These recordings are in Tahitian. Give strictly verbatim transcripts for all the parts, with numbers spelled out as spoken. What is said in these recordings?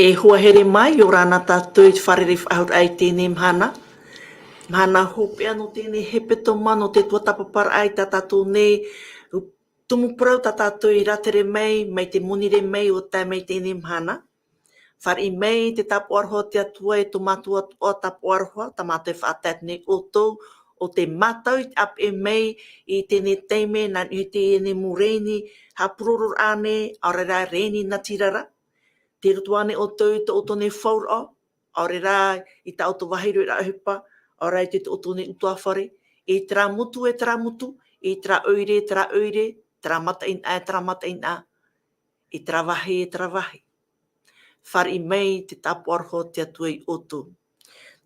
E hoa here mai, ʻia ora na tātou i te fārerei faʻahou raʻa i teie mahana. Mahana hopeʻa nō teie hepetoma, nō te tuatāpaparaʻa i tā tātou nei tumu parau tā tātou i rātere mai, mai te monirē mai ʻo tae mai i teie mahana. Fāriʻi mai te tāpaʻo aroha o te Atua e tō mātou Atua tāpaʻo aroha, tā mātou e faʻatae atu nei ʻoutou, ʻo tē mātau i te ʻāpeʻe mai i teie taime, nā niʻa i teie mau rēni, haʻapurororaʻa nei, ʻaore rā rēni natirara. Tei roto ānei ʻoutou i tō ʻoutou nei fauraʻo, ʻaore rā i tā ʻoutou vāhi roiraʻa ʻohipa, ʻaore rā i tō ʻoutou nei ʻutuāfare, i terā motu e terā motu, i terā ʻoire e terā ʻoire, terā mataʻeinaʻa e terā mataʻeinaʻa, i terā vāhi e terā vāhi. Fāriʻi mai te tāpaʻo aroha o te Atua ia ʻoutou.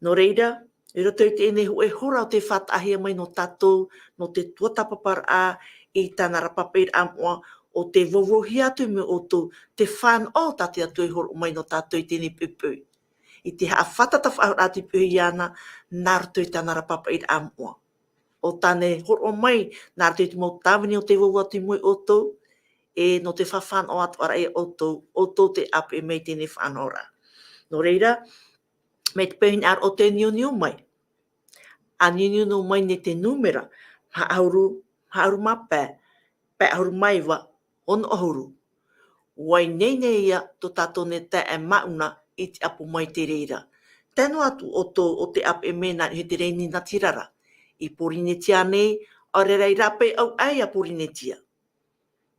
Nō reira, i roto i teie hōʻē hora ʻo tē faʻataʻahia mai nō tātou, nō te tuatāpaparaʻa i tāna ra pāpaʻiraʻa moʻa, ʻo tē vauvauhia atu mai ʻoutou, te fānaʻo tā te Atua i hōroʻa mai nō tātou i teie poʻipoʻi. I te haʻafātata faʻahou atu i te piʻi iāna, nā roto i tāna ra pāpaʻiraʻa moʻa. ʻO tāna e hōroʻa mai, nā roto i te mau tāvini ʻo tē vau atu i mua ia ʻoutou, e nō te fānaʻo atoʻa ra ia ʻoutou, ʻoutou tē ʻāpeʻe mai i teie faʻanahoraʻa. Nō reira, mai te peu hinaʻaro ʻo tē niuniu mai. ʻA niuniu noa mai nei te nūmera, maha ʻahuru, maha ʻahuru mā pae, pae ʻahuru mā iva, ono ʻahuru. ʻUa ineine ia tō tātou nei taeaʻe Mauna i te ʻapo mai i te reira. Tae noa atu ʻoutou ʻo tē ʻāpeʻe mai nā niʻa i te rēni natirara. I Pōrīnetia nei, ʻaore rā i rāpae ʻau ʻai a Pōrīnetia.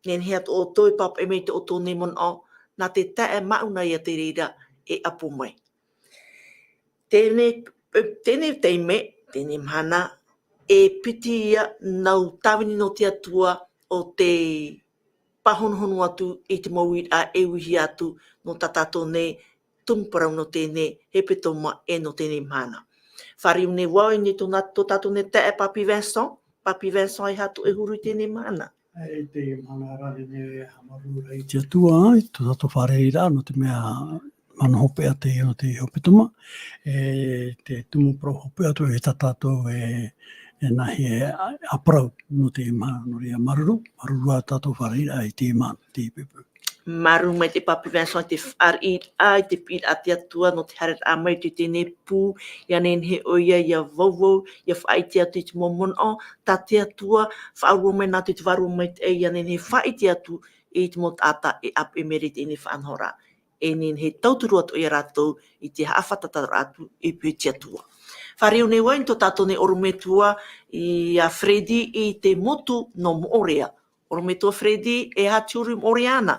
Nehenehe atu ʻoutou e pāpaʻi mai i tō ʻoutou nei manaʻo, nā te taeaʻe Mauna ia te reira e ʻapo mai. Teie, teie taime, teie mahana, e piti ia nau tāvini nō te Atua ʻo tē pāhonohono atu i te mau uiraʻa e uihia atu nō tā tātou nei tumu parau nō teie hepetoma e nō teie mahana. Fāriu nei vau i niʻa i tō nā-, tō tātou nei taeaʻe Papi Vincent, Papi Vincent, e aha tō ʻoe huru i teie mahana? E, teie mahana rā, nehenehe e haʻamāuruuru i te Atua, i tō tātou fārereiraʻa, nō te mea, mahana hopeʻa teie nō te hepetoma, e, te tumu parau hopeʻa atoʻa ia tā tātou e, e nāhea e, ā, ā parau nō teie mahana, nō reira māuruuru, māuruuru ā tātou fārereiraʻa i teie mahana, teie poʻipoʻi. Māuruuru maitaʻi Papi Vincent i te fāriʻiraʻa, i te piʻiraʻa a te Atua, nō te haereraʻa mai i teie pū, ʻia nehenehe ʻoia ʻia vauvau, ʻia faʻaʻite atu i te mau manaʻo, tā te Atua, faʻaroʻo mai nā te Vārua Maitaʻi, ʻia nehenehe faʻaʻite atu i te mau taʻata e ʻāpeʻe mai i teie faʻanahoraʻa. E nehenehe e tauturu atu ia rātou i te haʻafātataraʻa atu i te Atua. Fāriu nei vau i niʻa i tō tātou nei ʻorometua, ia Freddy i te motu nō Moʻorea. ʻOrometua Freddy, e aha te huru i Moʻorea na?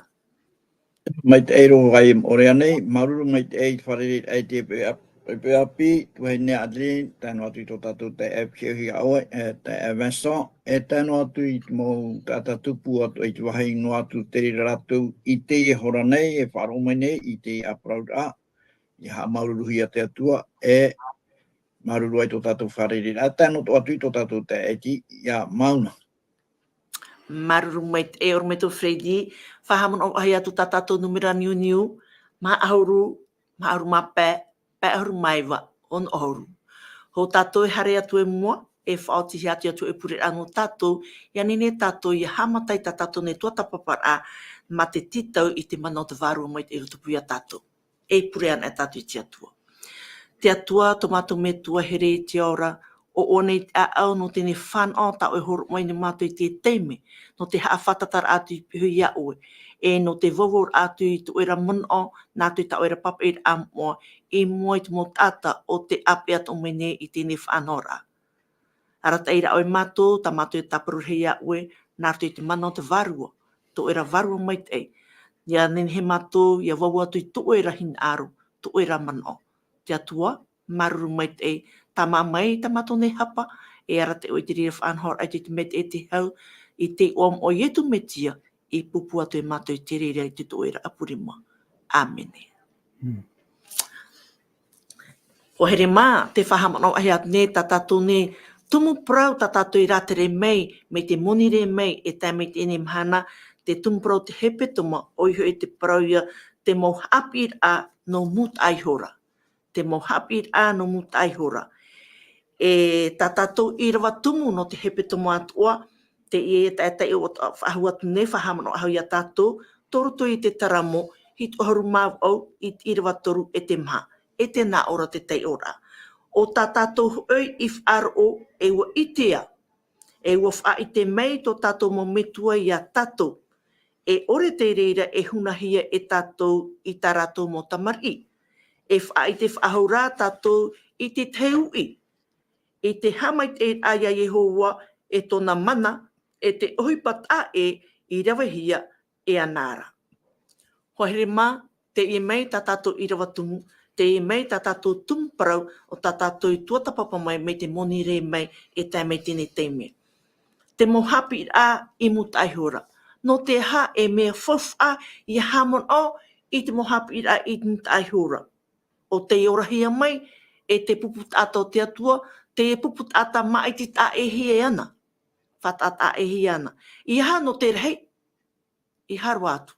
Maitaʻi roa vau i Moʻorea nei, māuruuru maitaʻi i te fārereiraʻa i te poʻipoʻi, poʻipoʻi ʻāpī, tuahine Adeline, tae noa atu i tō tātou taeaʻe Piohi a ʻoe, e, taeaʻe Vincent, e tae noa atu i te mau taʻata tupu atoʻa i te vāhi noa atu te reira rātou i teie hora nei, e faʻaroʻo mai nei i te ʻāparauraʻa, ʻia haʻamāuruuruhia te Atua, e māuruuru ai tō tātou fārereiraʻa, tae noa atu i tō tātou taeaʻe ʻia Mauna. Māuruuru maitaʻi ʻorometua Freddy, faʻahaʻamanaʻo faʻahou atu tā tātou nūmera niuniu, maha ʻahuru, maha ʻahuru mā pae, pae ʻahuru mā iva, ono ʻahuru. Hou tātou e haere atu i mua, e faʻaoti atu i te pureraʻa nō tātou, ʻia nehenehe tātou ʻia haʻamata i tā tātou nei tuatāpaparaʻa, mā te tītau i te mana o te Vārua Maitaʻi i rotopū ia tātou. E pure ana tātou i te Atua. Te Atua, tō mātou Metua here i te ao ra, ʻo ʻoe nei te ʻāʻau nō teie fānaʻo tā ʻoe e hōroʻa mai nei ia mātou i teie taime, nō te haʻafātataraʻa atu i te piʻi ia ʻoe, e nō te vauvau atu i tō ʻoe ra manaʻo, nā roto i tā ʻoe ra pāpaʻiraʻa moʻa, i mua i te mau taʻata ʻo tē ʻāpeʻe atoʻa mai nei i teie faʻanahoraʻa. Arataʻi rā ʻoe ia mātou, tā mātou e tāparuru ia ʻoe, nā roto i te mana o te Vārua, tō ʻoe ra Vārua Maitaʻi. ʻIa nehenehe mātou, ʻia vauvau atu i tō ʻoe ra hinaʻaro, tō ʻoe ra manaʻo. Te Atua, māuruuru maitaʻi, tāmā mai tā mātou nei hapa, e arataʻi ʻoe i te reira faʻanahoraʻa i te mea e te hau, i te iʻoa o Ietu Metia, i pūpū atu ia mātou i te reira i tō ʻoe ra ʻapu rima. ʻĀmene. Mm. ʻUa here mā, tē faʻahaʻamanaʻo faʻahou atu nei tā tātou nei tumu parau tā tātou i rātere mai, mai te monirē mai, e tae mai i teie mahana, te tumu parau o te hepetoma, ʻoia hoʻi te parau ia, te mau haʻapiʻiraʻa nō mūtaʻa iho ra. Te mau haʻapiʻiraʻa nō mūtaʻa iho ra. E tā tātou ʻīrava tumu nō te hepetoma atoʻa, teie taʻata e ʻo faʻahou atu nei, faʻahaʻamanaʻo faʻahou ia tātou, tō roto i te taramo, hitu ʻahuru mā vaʻu i te ʻīrava toru e te maha, e te nā ʻō ra te taiʻoraʻa. ʻO tā tātou hoʻi i faʻaroʻo, e ʻua ʻitea, e ʻua faʻaʻite mai tō tātou mau metua iā tātou. E ʻore te reira e hunahia e tātou i tā rātou mau tamariʻi. E faʻaʻite faʻahou rā tātou i te tahi uʻi, i te haʻamaitaʻiraʻa iā Iehova e tōna mana, e te ʻohipa taʻa ʻē i ravehia e ana ra. Hoa here mā, teie mai tā tātou ʻīrava tumu, teie mai tā tātou tumu parau, ʻo tā tātou i tuatāpapa mai, mai te monirē mai, e tae mai teie nei taime. Te mau haʻapiʻiraʻa i mūtaʻa iho ra. Nō te aha e mea faufaʻa ʻia haʻamanaʻo i te mau haʻapiʻiraʻa i mūtaʻa iho ra? ʻO tei orahia mai e te pupu taʻata o te Atua, te pupu taʻata māʻiti taʻa ʻē hia e ana, faʻataʻa taʻa ē hia ana. ʻEiaha nō te rahi, ʻeiaha roa atu.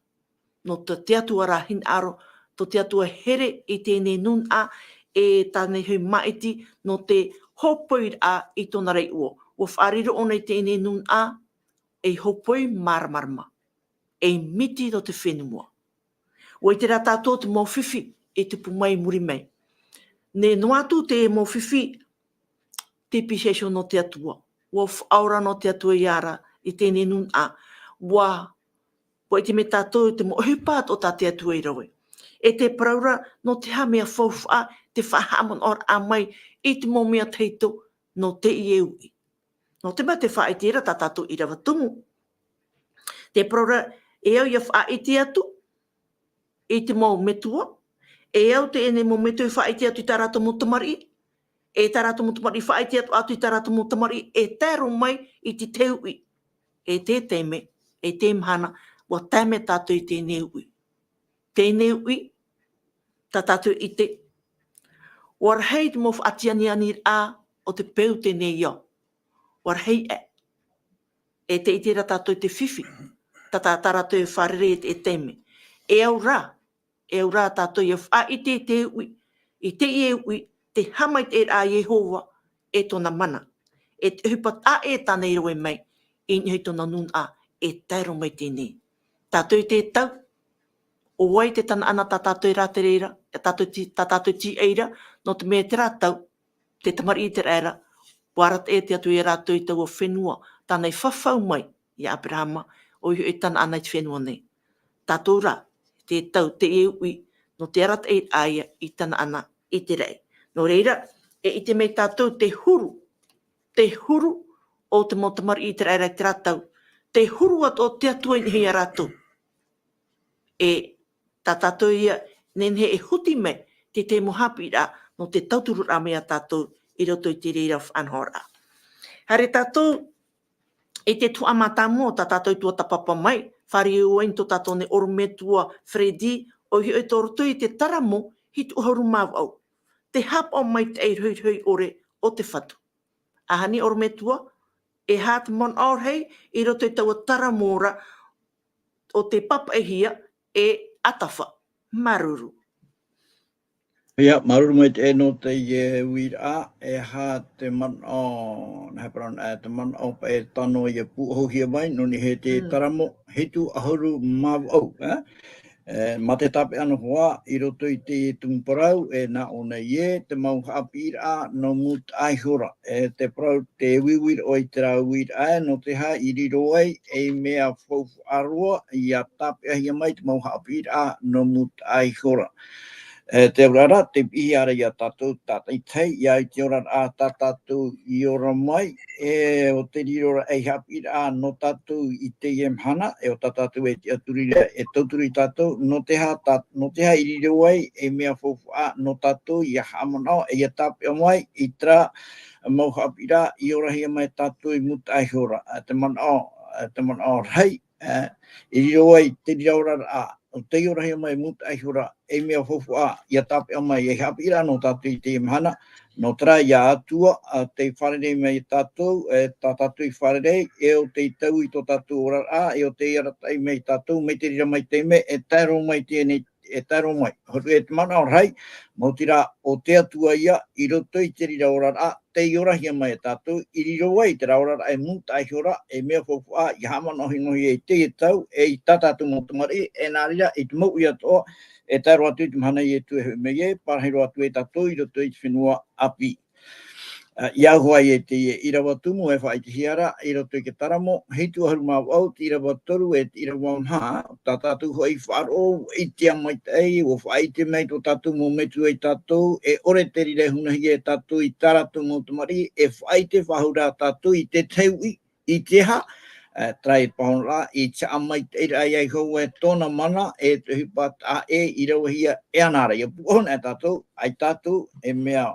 Nō te, te Atua rā hinaʻaro, tō te Atua here i teie nei nūnaʻa, e tāna hoʻi māʻiti nō te hōpoiraʻa i tōna ra iʻoa. ʻUa faʻariro ʻōna i teie nei nūnaʻa, ei hōpoi māramarama, ei miti nō te fenua. ʻUa ʻite rā tātou te mau fifi e tupu mai i muri mai. Nē noa atu te mau fifi, te appreciation nō te Atua. ʻUa faʻaora nō te Atua ia ra i teie nei nūnaʻa. ʻUa, ʻua ʻite mai tātou te mau ʻohipa atoʻa tā te Atua i rave. E te parau ra, nō te aha e mea faufaʻa te faʻahaʻamanaʻoraʻa mai i te mau mea tahito nō teie uʻi. Nō te mea tē faʻaʻite ra tā tātou ʻīrava tumu. Te parau ra, e au ʻia faʻaʻite atu i te mau metua, e au teie nei mau metua ʻia faʻaʻite atu i tā rātou mau tamariʻi, e tā rātou mau tamariʻi faʻaʻite atu, atu i tā rātou mau tamariʻi, e tae roa mai i te tahi uʻi. E te taime, e te mahana, ʻua tae mai tātou i teie nei uʻi. Teie nei uʻi, tā tātou i ʻite, ʻua rahi te mau faʻatianianiraʻa o te peu teie nei ao. ʻUa rahi aʻe. E tē ʻite ra tātou i te fifi, tā, tā, tā rātou e fārerei i te, e taime. E au rā, e au rā tātou ʻia faʻaʻite i te uʻi, i teie uʻi, te haʻamaitaʻiraʻa a Iehova, e tōna mana. E te ʻohipa taʻa ʻē tāna i rave mai, i niʻa i tōna nūnaʻa, e tae roa mai teie nei. Tātou i te tau, ʻo vai te Tanaana tā tātou e rātere ra, e tātou ti-, tā tātou tīaʻi ra, nō te mea terā tau, te tamariʻi ʻĪteraʻera, ʻua arataʻi te Atua ia rātou i taua fenua, tāna i fafau mai ia Aberahama, ʻoia hoʻi Tanaana i te fenua nei. Tātou rā, te tau, teie uʻi, nō te arataʻi ia i Tanaana i te raʻi. Nō reira, e ʻite mai tātou te huru, te huru o te mau tamariʻi ʻĪteraʻera i terā tau, te huru atoʻa o te Atua i niʻa ia rātou. E tā tātou ia, nehenehe e huti mai te tahi mau haʻapiʻiraʻa nō te tautururaʻa mai ia tātou i roto i te reira faʻanahoraʻa. Haere tātou i te tuhaʻa mātāmua o tā tātou i tuatāpapa mai, fāriu ai tō tātou nei ʻorometua Freddy, ʻoia hoʻi tō roto i te Taramo hitu ʻahuru mā vaʻu. Te haʻapaʻo maitaʻi rohirohi ʻore o te Fatu. ʻAhani ʻorometua, e aha te manaʻo rahi i roto i taua Taramo ra, ʻo tei papaʻihia e Atafa. Māuruuru. ʻIa, māuruuru maitaʻi nō teie uiraʻa, e aha te manaʻo, nā hea parau, e te manaʻo paʻi e tano ʻia pūʻohuhia mai, nō niʻa i te Mm. Taramo hitu ʻahuru mā vaʻu, e? E, mā te tāpeʻa noa hoʻi, i roto i te tumu parau, e nā ʻō nei ē, te mau haʻapiʻiraʻa nō mūtaʻa iho ra. E te parau, te uiuiraʻa i terā uiraʻa, e nō te aha i riro ai ei mea faufaʻa roa, ʻia tāpeʻahia mai te mau haʻapiʻiraʻa nō mūtaʻa iho ra. E te auraʻa ra, tē piʻihia ra ia tātou tātaʻitahi, ʻia ʻite ora ra tā tātou i ora mai, e ʻo te riro ra ei haʻapiʻiraʻa nō tātou i teie mahana, e ʻo tā tātou e tiʻaturi ra, e tauturu ia tātou, nō te aha tā-, nō te aha i riro ai ei mea faufaʻa nō tātou ʻia haʻamanaʻo, e ʻia tāpeʻa mai i terā mau haʻapiʻiraʻa i orahia mai tātou i mūtaʻa iho ra, e te manaʻo, e te manaʻo rahi, e, i riro ai te reira oraraʻa, ʻo tei orahia mai i mūtaʻa iho ra, ei mea faufaʻa, ʻia tāpeʻa mai, ei haʻapiʻiraʻa nō tātou i teie mahana, nō terā ia Atua, ā, tei fārerei mai ia tātou, e, tā tātou i fārerei, e ʻo tei taui tō tātou oraraʻa, e ʻo tei arataʻi mai ia tātou, mai te reira mai taime, e tae roa mai teie nei, e tae roa mai. Hōroʻa e te manaʻo rahi, maoti rā ʻo te Atua ia, i roto i te reira oraraʻa, tei orahia mai e tātou, i riro ai terā oraraʻa e mūtaʻa iho ra, e mea faufaʻa, ʻia haʻamanaʻo hinaʻaro i teie tau, e i tā tātou mau tamariʻi, e nā reira, i te mouʻi atoʻa, e tae roa atu i te mahana Ietu e hoʻi mai ai, e parahi roa atu e tātou i roto i te fenua ʻāpī. Ā, ʻia au hoʻi e teie ʻīrava tumu e faʻaʻitehia ra, i roto i te Taramo, hitu ʻahuru mā vaʻu, te ʻīrava toru e te ʻīrava maha, tā tātou hoʻi faʻaroʻo, ʻitea maitaʻi, ʻua faʻaʻite mai tō tātou mau metua ia tātou, e ʻore te reira e hunahia e tātou i tā rātou mau tamariʻi, e faʻaʻite faʻahou rā tātou i te tauiui, i te aha, ā, terā ia te pāhonoraʻa, i te haʻamaitaʻiraʻa ia Iehova e tōna mana, e te ʻohipa taʻa ʻē i ravehia e ana ra. ʻIa pūʻohu na e tātou, ʻaita tātou, e mea,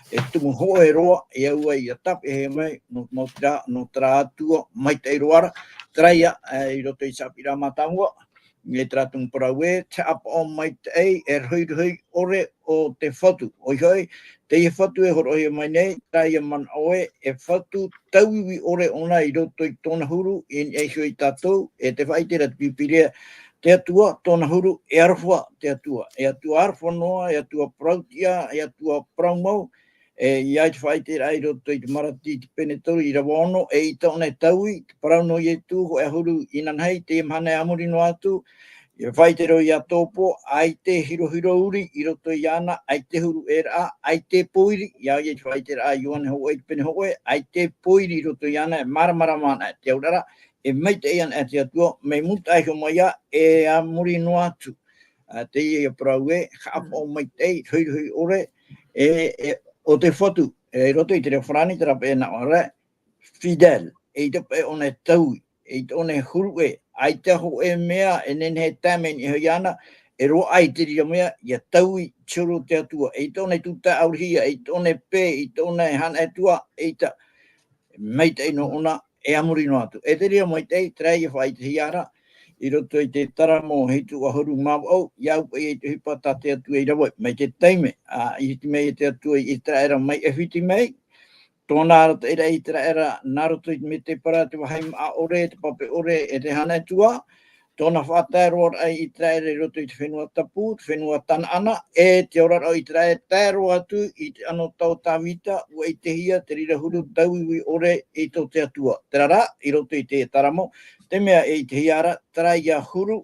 e tumu hōʻē roa, e au ai ʻia tāpeʻahia mai, nō, nō terā, nō terā Atua, maitaʻi roa ra, terā ia, ā, i roto i te haʻapiʻiraʻa mātāmua, e terā tumu parau ē, te haʻapaʻo maitaʻi, e rohirohi ʻore o te fatu. ʻOia hoʻi, teie fatu e hōroʻahia mai nei, terā ia manaʻo ē, e fatu tauiui ʻore ʻōna i roto i tōna huru, i niʻa iho ia tātou, e tē faʻaʻite ra te Pīpīria, te Atua, tōna huru, e aroha te Atua. E Atua aroha noa, e Atua parau tiʻa, e Atua parau mau, e, ʻia au i te faʻaʻiteraʻa i roto i te Marati, te pene toru, ʻīrava ono, eʻita ʻōna e taui, te parau nō Ietu, hōʻē ʻahuru inanahi, teie mahana e a muri noa atu, ʻia faʻaʻite ra ʻo Iakobo, ʻaita e hirohiro uri i roto iāna, ʻaita e huru ʻē ra, ʻaita e pōiri, ʻia au i te faʻaʻiteraʻa Ioane hōʻē, te pene hōʻē, ʻaita e pōiri i roto iāna, e māramarama ana, te auraʻa ra, e maitaʻi ana te Atua, mea mūtaʻa iho mai ā, e a muri noa atu. Ā, teie ia parau ē, haʻapaʻo maitaʻi, rohirohi ʻore, e, e, o te fatu, e, i roto i te reo farāni, terā paʻi e nā ʻō ra, fidèle, eʻita paʻi ʻōna e taui, eʻita ʻōna e huru ʻē, ʻaita hōʻē mea, e nehenehe e tae mai i niʻa iho iāna, e roaʻa i te reira mea, ʻia taui, te huru o te Atua, eʻita ʻōna e tūtā ʻaurihia, eʻita ʻōna e pē, eʻita ʻōna e hana e tua, eʻita, maitaʻi noa ʻōna, e a muri noa atu. E te reira maitaʻi, terā ia faʻaʻitehia ra, i roto i te Taramo hitu ʻahuru mā vaʻu, ʻia au paʻi i te ʻohipa tā te Atua i rave, mai te taime, ā, i hiti mai e te Atua i Iteraʻera mai ʻAifiti mai, tōna arataʻiraʻa i Iteraʻera, nā roto i te mētēpara, te vāhi māʻa ʻore, te pape ʻore, e te hana e tua, tōna faʻatae roa raʻa i Iteraʻera i roto i te fenua tapu, te fenua Tanaana, e te oraraʻa o Iteraʻera, tae roa atu i te anotau o Tāvita, ʻua ʻitehia te reira huru tauiui ʻore i tō te Atua. Terā rā, i roto i te Taramo, te mea e ʻitehia ra, terā ia huru,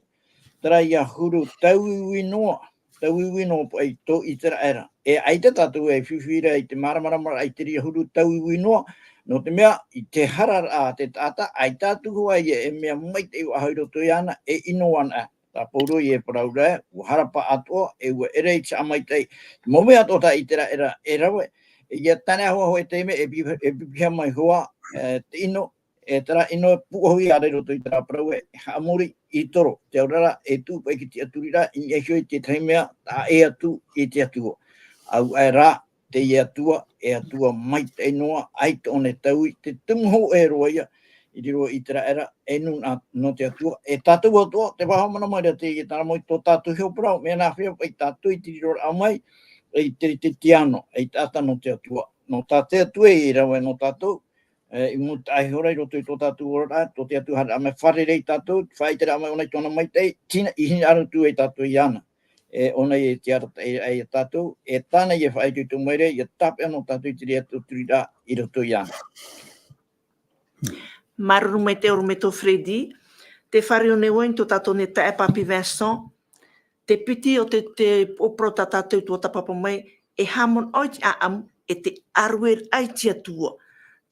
terā ia huru tauiui noa, tauiui noa paʻi tō Iteraʻera. E ʻaita tātou e fifi ra i te māramarama raʻa i te reira huru tauiui noa, nō te mea, i te hara raʻa a te taʻata, ʻaita atu hoʻi e mea maitaʻi faʻahou i roto iāna, e ʻino ana. Tā Pauro e parau ra, ʻua harapa atoʻa, e ʻua ʻere i te haʻamaitaʻi. Te mau mea atoʻa tā Iteraʻera e rave, e ʻia tāne ā hoʻi te mea, e pi-, e pipiha mai hoʻi, e, te ʻino, e terā ʻino e pūʻohu ia ra i roto i terā parau ē, haʻamori i toro, te auraʻa ra, e tuʻu paʻi i te tiʻaturiraʻa, i niʻa iho i te tahi mea, taʻa ʻē atu i te Atua. Auaʻe rā, teie Atua, e Atua maitaʻi noa, ʻaita ʻōna e taui, te tumu hōʻē roa ia, i riro Iteraʻera, e nūnaʻa nō te Atua, e tātou atoʻa, tē faʻahaʻamanaʻo mai ra teie Taramo i tō tātou iho parau, mea nāhea paʻi tātou i te riroraʻa mai, e i te, te tiano, e i te taʻata nō te Atua, nō tā te Atua e rave nō tātou, e, i mūtaʻa iho ra i roto i tō tātou oraraʻa, tō te Atua haereraʻa mai fārerei ia tātou, faʻaʻiteraʻa mai ʻōna i tōna maitaʻi, tina-, i hinaʻaro atu ai tātou iāna. E, ʻōna e tiʻa arataʻi ia tātou, e tāna ia faʻaitoito mai ra, ʻia tāpeʻa noa tātou i te reira tiʻaturiraʻa i roto iāna. Māuruuru maitaʻi ʻorometua Freddy, tē fārerei nei vau i tō tātou nei taeaʻe Papi Vincent, te piti o te, te ʻōpuaraʻa tā tātou i tuatāpapa mai, e haʻamanaʻo i te ʻāʻamu, e te ʻārueraʻa i te Atua.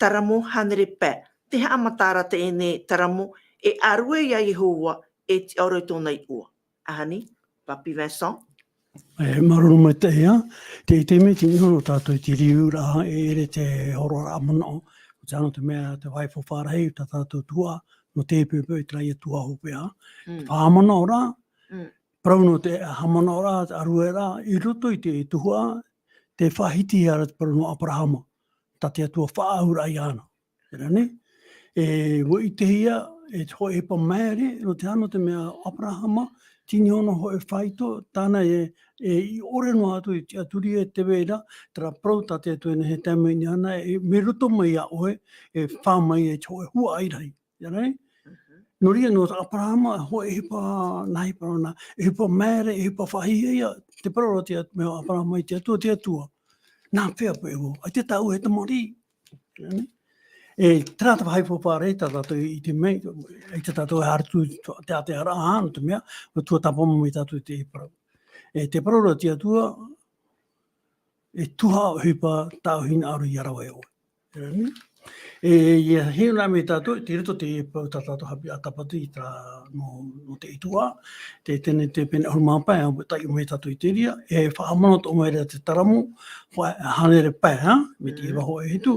Taramo hānere pae. Te haʻamata ra teie nei Taramo, e ʻārue ia Iehova, e tiʻa ʻore i tōna iʻoa. ʻAhani, Papi Vincent. E, māuruuru maitaʻi ā, te, te mea tino nō tātou i te riuraʻa, e ʻere te hōroʻaraʻa manaʻo. Ko te, nō te mea te vāhi faufaʻa rahi, tā tātou tuhaʻa, nō te poipoi i terā ia tuhaʻa hopeʻa. Mm. Te faʻahaʻamanaʻoraʻa, Mm. parau nō te haʻamanaʻoraʻa, te ʻārueraʻa, i roto i te tuhaʻa, tē faʻahiti ra te parau nō ʻAperahama, tā te Atua faʻaauraʻa iāna. Terā nei, e, ʻua ʻitehia, e te hōʻē ʻohipa māere, nō te aha, nō te mea ʻo ʻAperahama, tini ono hōʻē faito, tāna e, e, i ʻore noa atu i te tiʻaturi e tē vai ra, terā parau tā te Atua e nehenehe e tae mai i niʻa iāna, e, mai roto mai iā ʻoe, e fā mai e te hōʻē huaʻai rahi. Terā nei? Mhm. Nō reira, nō Aperahama, e hōʻē ʻohipa, nā ʻohipa rā nā, ʻohipa māere, ʻohipa faʻahiahia, te parau ra te At-, mea Aperahama i te Atua, te Atua. Nā hea paʻi vau, ʻaita tāʻu e tamariʻi. E, terā te vāhi faufaʻa ra tā tātou i ʻite mai, ʻaita tātou e haere atu i te, te, te ātea ra, ā, nō te mea, ʻua tuatāpapa mai tātou i te parau. E, te parau ra te Atua, e tuhaʻa ʻohipa tāʻu hinaʻaro ʻia rave ʻoe. E, ʻia hiʻo na mai tātou, tei roto te parau tā tātou haʻapiʻiraʻa Tāpati i terā nō, nō te ʻītuʻa, te Tenete pene ʻahuru mā pae, ʻua taiʻo mai tātou i te reira, e faʻahaʻamanaʻo atoʻa mai ra te taramo, fa-, hānere pae, ha? Mai te Mm. ʻīrava hōʻē hitu,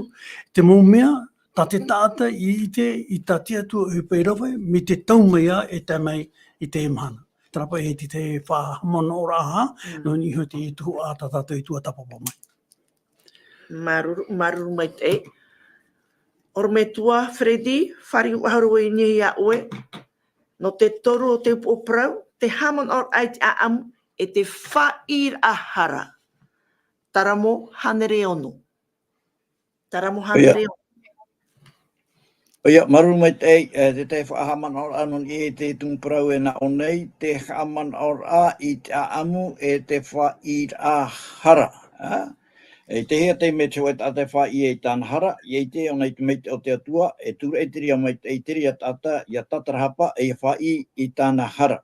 te mau mea, tā te taʻata i ʻite i tā te Atua e ʻohipa i rave, mai te tau mai ā e tae mai i teie mahana. Terā paʻi e te, te faʻahaʻamanaʻoraʻa, ha? Mm. Nō niʻa iho i te tuhaʻa tā tātou i tuatāpapa mai. Māuruuru, māuruuru maitaʻi. ʻOrometua Freddy, fāriu ʻahuru i niʻa iā ʻoe. Nō te toru o te upoʻo parau, te haʻamanaʻoraʻa i te ʻāʻamu, e te faʻaʻīraʻa hara. Taramo hānere ono. Taramo ʻOia. hānere ono. ʻOia, māuruuru maitaʻi, e, te tahi faʻahaʻamanaʻoraʻa nō niʻa i te tumu parau e nā ʻō nei, te haʻamanaʻoraʻa i te ʻāʻamu e te faʻaʻīraʻa hara, ā? E te hea te mea te hōʻē taʻata e faʻaʻī i tāna hara, ʻia ʻite ʻōna i te maitaʻi o te Atua, e tūraʻi te reira maitaʻi i te reira taʻata, ʻia tātarahapa, e ʻia faʻaʻī i tāna hara.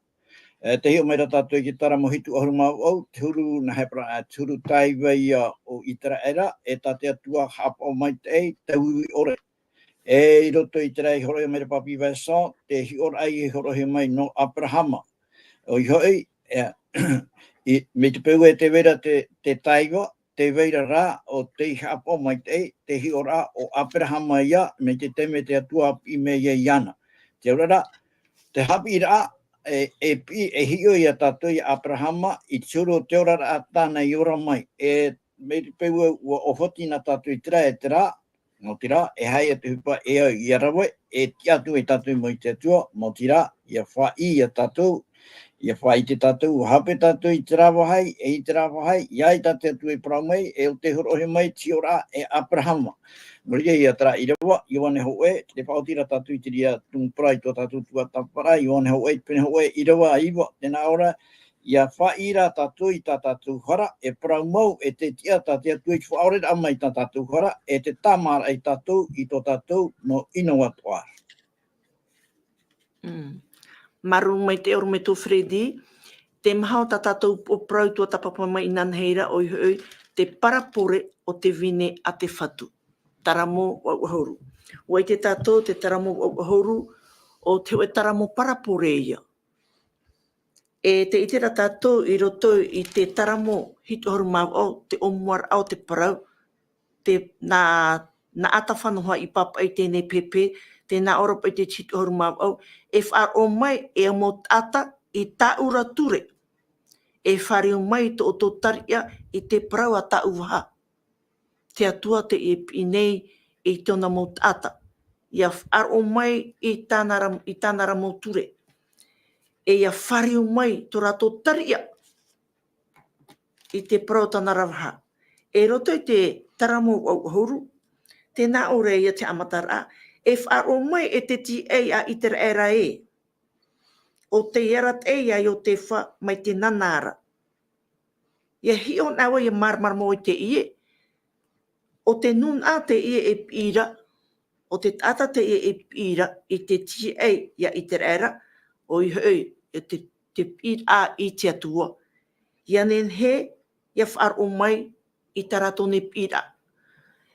E, tē hiʻo mai ra tātou i te Taramo hitu ʻahuru mā vaʻu, te huru nā Hebera, e, te huru taiva ia o ʻĪteraʻera, e tā te Atua haʻapaʻo maitaʻi, tauiui ʻore. E, i roto i terā i hōroʻahia mai ra Papi Vincent, te hiʻoraʻa i hōroʻahia mai nō Aperahama. ʻOia hoʻi, e, i, mai te peu e tē vai ra te, te taiva, tē vai ra rā ʻo tei haʻapaʻo maitaʻi, te hiʻoraʻa o Aperahama ia, mai te taime te Atua a piʻi mai ai iāna. Te auraʻa, te haʻapiʻiraʻa, e, e piʻi, e hiʻo ia tātou ia Aperahama, i te huru o te oraraʻa tāna i ora mai. E, mai te peu ʻua ʻōfati na tātou i terā, e terā, nō terā, e haere te ʻohipa e au ʻia rave, e tiʻa atu ai tātou mai te Atua, nō terā, ʻia faʻaʻī ia tātou, ʻia faʻaʻite tātou, ʻua hape tātou i terā vāhi, e i terā vāhi, ʻia ʻite tā te Atua i parau mai, e ʻo tē hōroʻahia mai, te hiʻoraʻa e Aperahama. Nō reira ia terā ʻīrava, Ioane hōʻē, tē faʻaoti ra tātou i te reira tumu parau i tō tātou tuatāpaparaʻa, Ioane hōʻē, pene hōʻē, ʻīrava iva, tē nā ʻō ra, ʻia faʻaʻī rā tātou i tā tātou hara, e parau mau, e te tiʻa tā te Atua i te faʻaʻoreraʻa mai i tā tātou hara, e te tāmāraʻa ia tātou i tō tātou mau ʻino atoʻa. Mm. Māuruuru maitaʻi ʻorometua Freddy, te maha o tā tātou upoʻo parau i tuatāpapa mai inanahi ra, ʻoia hoʻi, te parabole o te vine a te Fatu. Taramo vaʻu ʻahuru. ʻUa ʻite tātou te Taramo vaʻu ʻahuru, ʻo te hōʻē taramo parabole ia. E tē ʻite ra tātou i roto i te Taramo hitu ʻahuru mā vaʻu, te ʻōmuaraʻa o te parau, te, nā, nā ʻAtafanoha i pāpaʻi i teie nei pepe, tē nā ʻō ra paʻi te hitu ʻahuru mā vaʻu, e faʻaroʻo mai e au mau taʻata i tāʻu ra ture, e fāriu mai i tō ʻoutou tariʻa i te parau a tāʻu vaha. Te Atua tē piʻi nei i tōna mau taʻata. ʻIa faʻaroʻo mai i tāna ra, i tāna ra mau ture. E ʻia fāriu mai tō rātou tariʻa i te parau o tāna ra vaha. E roto i te Taramo vaʻu ʻahuru, tē nā ʻō ra ia te haʻamataraʻa, e faʻaroʻo mai e te tīaʻi a ʻĪteraʻera ē. ʻO tei arataʻi ia Iotefa mai te nana ra. ʻIa hiʻo na vau ʻia māramarama vau i teie, ʻo te nūnaʻa teie e piʻi ra, ʻo te taʻata teie e piʻi ra i te tīaʻi ia ʻĪteraʻera, ʻoia hoʻi, e te, te piʻiraʻa i te Atua. ʻIa nehenehe, ʻia faʻaroʻo mai i tā rātou nei piʻiraʻa.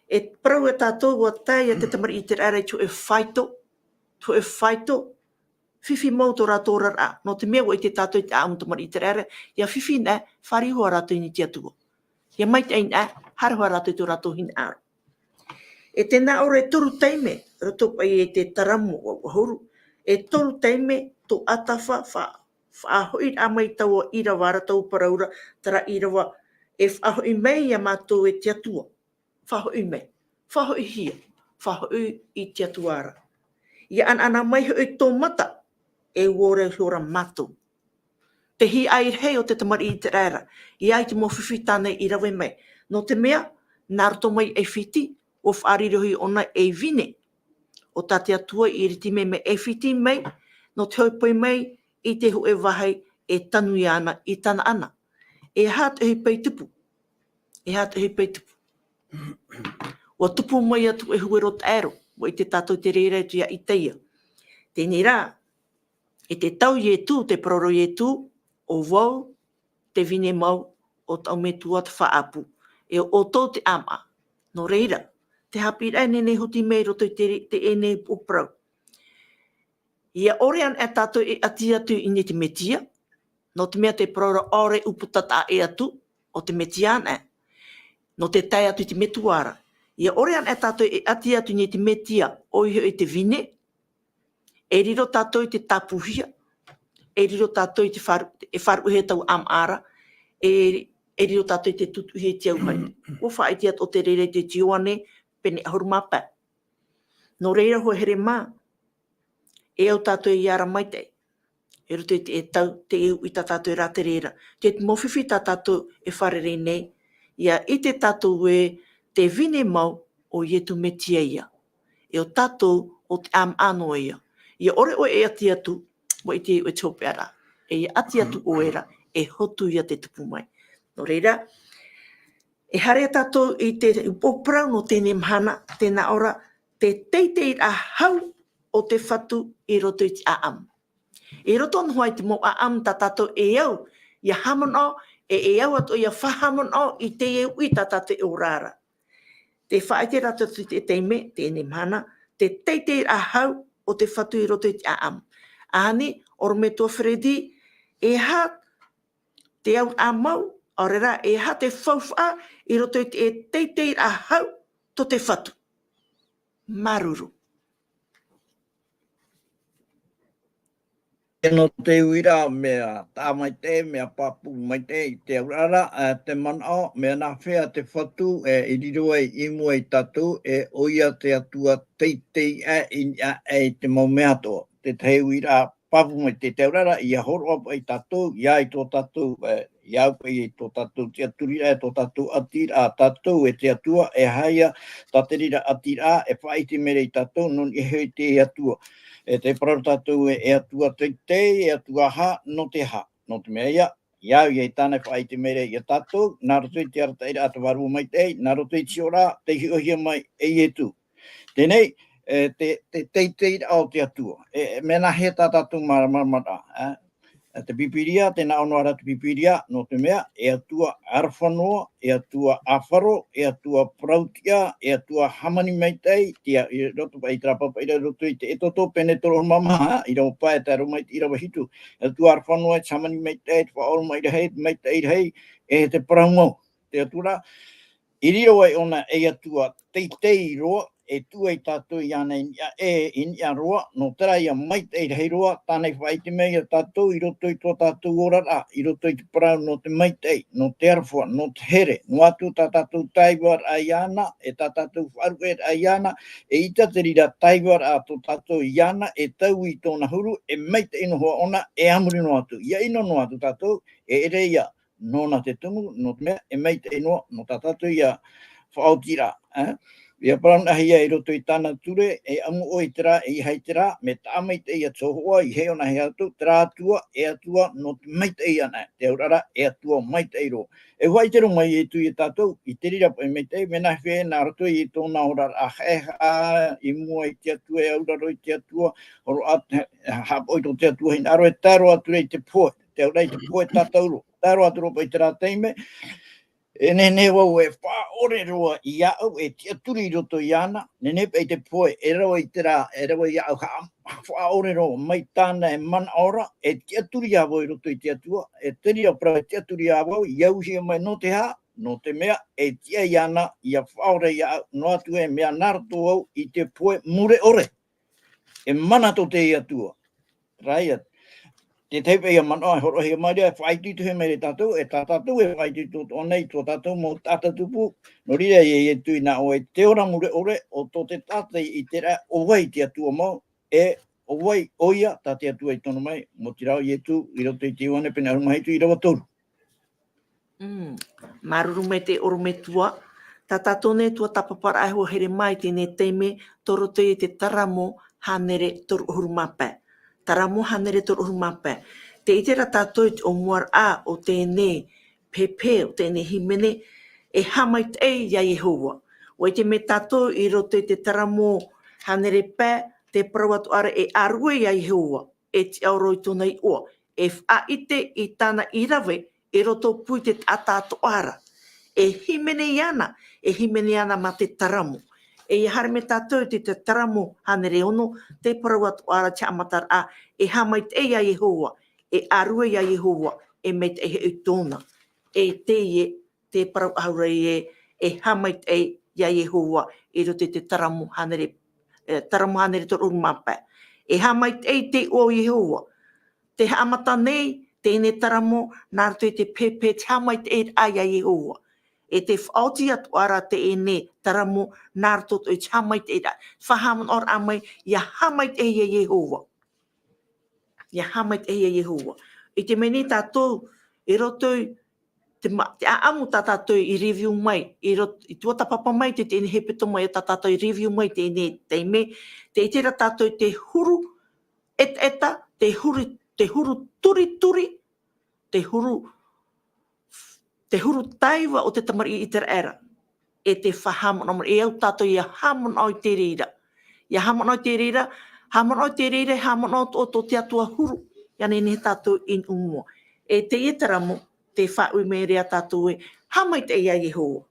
E parau e tātou, ʻua tae ia te tamariʻi ʻĪteraʻera i te hōʻē faito, te hōʻē faito, fifi mau tō rātou oraraʻa, nō te mea ʻua ʻite tātou i te ʻāʻamu tamariʻi ʻĪteraʻera, ʻia fifi na, fāriu hoʻi rātou i niʻa i te Atua. ʻIa maitaʻi na, haere hoʻi rātou i tō rātou hinaʻaro. E tē nā ʻō ra e toru taime, roto paʻi i te Taramo vaʻu ʻahuru, e toru taime tō ʻAtafa fa-, faʻahoʻiraʻa mai taua ʻīrava ra, taua parau ra, terā ʻīrava, e faʻahoʻi mai ia mātou e te Atua. Faʻahoʻi mai. Faʻahoʻihia. Faʻahoʻi i te Atua ra. ʻIa ʻanaʻana mai hoʻi tō mata, e ʻua ora iho ra mātou. Te hiaʻai rahi o te tamariʻi ʻĪteraʻera, ʻia ʻite mau fifi tāna i rave mai. Nō te mea, nā roto mai ʻAifiti, ʻua faʻarirohia ʻōna ei vine. ʻO tā te Atua i ʻiriti mai mai ʻAifiti mai, nō te hōpoi mai i te hōʻē vāhi e tanu iāna i Tanaana. E aha te ʻohipa i tupu? E aha te ʻohipa i tupu? ʻUa tupu mai atu e huero taʻero, ʻua ʻite tātou te reira atu ia Isaia. Teie rā, i te tau Ietu, te parau ra Ietu, ʻo vau, te vine mau, ʻo taʻu metua te faʻaʻapu, e ʻo ʻoutou te ʻāmaʻa. Nō reira, te haʻapiʻiraʻa e nehenehe e huti mai i roto i te, te, ʻenei upoʻo parau. ʻIa ʻore anaʻe tātou e ʻati atu i niʻa i te Mesia, nō te mea te parau ra ʻaore upoʻo taʻata ʻē atu, ʻo te Mesia anaʻe, nō te tae atu i te metua ra. ʻIa ʻore anaʻe tātou e ʻati atu i niʻa i te Mesia, ʻoia hoʻi te vine, e riro tātou i te tāpūhia, e riro tātou i te faʻaru-, e faʻaruʻehia taua ʻāmaʻa ra, e, e riro tātou i te tutuʻihia i te auahi. ʻUa faʻaʻite atu ʻo te reira i te Ioane, pene ʻahuru mā pae. Nō reira, hoa here mā, e au tātou e ʻite ra maitaʻi. I roto i te, e tau, te uʻi tā tātou e rātere ra. Te, te mau fifi tā tātou e fārerei nei, ʻia ʻite tātou ē te vine mau ʻo Ietu Mesia ia. E ʻo tātou ʻo te ʻāmaʻa noa ia. ʻIa ʻore ʻoe e ʻati atu, ʻua ʻite ʻoe te hopeʻa ra. E ʻia ʻati atu ʻoe ra, e hotu ia te tupu mai. Nō reira, e haere tātou i te upoʻo parau nō teie mahana, tē nā ʻō ra, te teiteiraʻa hau o te Fatu i roto i te ʻāʻamu. I roto noa i te mau ʻāʻamu tā tātou e au ʻia haʻamanaʻo, e, e au atoʻa ʻia faʻahaʻamanaʻo i teie uʻi tā tātou e ora ra. Tē faʻaʻite ra tātou i te taime, teie mahana, te teiteiraʻa hau o te Fatu i roto i te ʻāʻamu. Ani, ʻorometua Freddy, e aha te auraʻa mau, ʻaore rā, e aha te faufaʻa i roto i te teiteiraʻa hau tō te Fatu? Māuruuru. E nō te uiraʻa mea taʻa maitaʻi, mea pāpū maitaʻi i te auraʻa ra, ā, te manaʻo, mea nāfea te Fatu, e, i riro ai i mua ia tātou, e, ʻoia te Atua teitei aʻe i niʻa aʻe i te mau mea atoʻa. Te tahi uiraʻa pāpū maitaʻi i te auraʻa ra, ʻia hōroʻa paʻi tātou, ʻia au i tō tātou, e, ʻia au paʻi i tō tātou tiʻaturiraʻa, e tō tātou ʻatiraʻa, tātou e te Atua, e aha ia tā te reira ʻatiraʻa, e faʻaʻite mai ra ia tātou, nō niʻa iho i te Atua. E tē parau ra tātou ē, e Atua teitei, e Atua aha, nō te aha, nō te mea ia, ʻia au ia i tāna e faʻaʻite mai ra ia tātou, nā roto i te arataʻiraʻa a te Vārua Maitaʻi, nā roto i te hiʻoraʻa, tei hiʻohia mai e Ietu. Teie, e, te, te teiteiraʻa o te Atua. E, e, mea nāhea tā tātou māramarama ra, e? E te Pīpīria, tē nā ʻō noa ra te Pīpīria, nō te mea, e Atua Aroha noa, e Atua Āfaro, e Atua Parautiʻa, e Atua Hāmani Maitaʻi, tia, i roto paʻi i terā pāpaʻiraʻa i roto i te Exodo, pene toru ʻahuru mā maha, ʻīrava pae, tae roa mai i te ʻīrava hitu. E Atua Aroha noa, e te Hāmani Maitaʻi, e te Faʻaora mai rahi, e te Maitaʻi rahi, e te Parau mau. Te Atua ra, i riro ai ʻōna ei Atua teitei roa, e tuʻu ai tātou iāna i niʻa ē, i niʻa roa, nō terā ia maitaʻi rahi roa, tāna i faʻaʻite mai ia tātou i roto i tō tātou oraraʻa, i roto i te parau nō te maitaʻi, nō te aroha, nō te here, noa atu tā tātou taivaraʻa iāna, e tā tātou faʻaruʻeraʻa iāna, eʻita te reira taivaraʻa tō tātou iāna, e taui i tōna huru, e maitaʻi noa hoʻi ʻōna, e a muri noa atu. ʻIa ʻino noa atu tātou, e ʻere ia, nōna te tumu, nō te mea, e maitaʻi noa, nō tā tātou ia faʻaotiraʻa, e? ʻIa parau anaʻe ia i roto i tāna ture, e ʻamu ʻoe i terā, e ʻeiaha i terā, mea taʻa maitaʻi ia te hōhoʻa, ʻeiaha ʻōna e ʻeiaha atu, terā Atua, e Atua nō te maitaʻi anaʻe, te auraʻa ra, e Atua maitaʻi roa. E faʻaʻite roa mai Ietu ia tātou, i te reira paʻi maitaʻi, mea nāfea nā roto i tōna oraraʻa haʻehaʻa, i mua i te Atua, e auraro i te Atua, hōroʻa, haʻapaʻo i tō te Atua hinaʻaro, e tae roa atu ra i te pohe, te auraʻa i te pohe tātauro. Tae roa atu roa paʻi i terā taime, e nehenehe vau e faʻaʻore roa iāʻu, e tiʻaturi i roto iāna, nehenehe paʻi te pohe, e rave i terā, e rave iāʻu, ha-, faʻaʻore roa mai tāna e manaʻo ra, e tiʻaturi ā vau i roto i te Atua, e te reira parau e tiʻaturi ā vau, i auhia mai nō te aha, nō te mea, e tiʻa iāna, ʻia faʻaora iāʻu, noa atu e mea nā roto vau i te pohe mure ʻore. E mana tō te Atua. Terā ia, te tahi paʻi ia manaʻo e hōroʻahia mai ra, e faʻaitoitohia mai ra ia tātou, e tā tātou e faʻaitoito atoʻa nei i tō tātou mau taʻata tupu, nō reira ia Ietu i nā ʻō ai te ora mure ʻore, ʻo tō te taʻata i ʻite ra ʻo vai te Atua mau, e ʻo vai ʻoia tā te Atua i tono mai, maoti rā ʻo Ietu, i roto i te Ioane pene ʻahuru mā hitu ʻīrava toru. Mm. Māuruuru maitaʻi ʻorometua. Tā tātou nei tuatāpaparaʻa e hoa here mā i teie taime, tō roto i te Taramo hānere toru ʻahuru mā pae. Taramo hānere toru ʻahuru mā pae. Tē ʻite ra tātou i te ʻōmuaraʻa o teie pēpē, o teie hīmene, e haʻamaitaʻi ia Iehova. ʻUa ʻite mai tātou i roto i te Taramo hānere pae, tē parau atu ra e ʻārue ia Iehova, e tiʻaoro i tōna iʻoa, e faʻaʻite i tāna i rave, i roto pū i te taʻata atoʻa ra. E hīmene iāna, e hīmene iāna mā te Taramo. E ʻia haere mai tātou i te, te Taramo hānere ono, tē parau atu ra te haʻamataraʻa, e haʻamaitaʻi ia Iehova, e ʻārue ia Iehova, e maitaʻi hoʻi tōna. E teie, tē parau ahu ra ē, e haʻamaitaʻi ia Iehova, i roto i te Taramo hānere, e, Taramo hānere toru ʻahuru mā pae. E haʻamaitaʻi i te iʻoa o Iehova. Tē haʻamata nei teie Taramo nā roto i te pēpē te haʻamaitaʻiraʻa ia Iehova. E tē faʻaoti atu ra teie Taramo nā roto i te haʻamaitaʻiraʻa. Faʻahaʻamanaʻoraʻa mai, ʻia haʻamaitaʻi ia Iehova. ʻIa haʻamaitaʻi ia Iehova. ʻIte mai nei tātou, i roto i te ma-, te ʻāʻamu tā tātou i review mai, i rot-, i tuatāpapa mai te, teie hepetoma ïa tā tātou i review mai teie taime, tē ʻite ra tātou i te huru ʻetaʻeta, te huru, te huru turituri, te huru, te huru taiva o te tamariʻi ʻĪteraʻera. E tē faʻahaʻamanaʻo mai, e au tātou ʻia haʻamanaʻo i te reira. ʻIa haʻamanaʻo i te reira, haʻamanaʻo i te reira, haʻamanaʻo tō, tō te Atua huru, ʻia nehenehe tātou i nuʻu mua. E teie Taramo, tē faʻaui mai ra ia tātou ē, haʻamaitaʻi ia Iehova.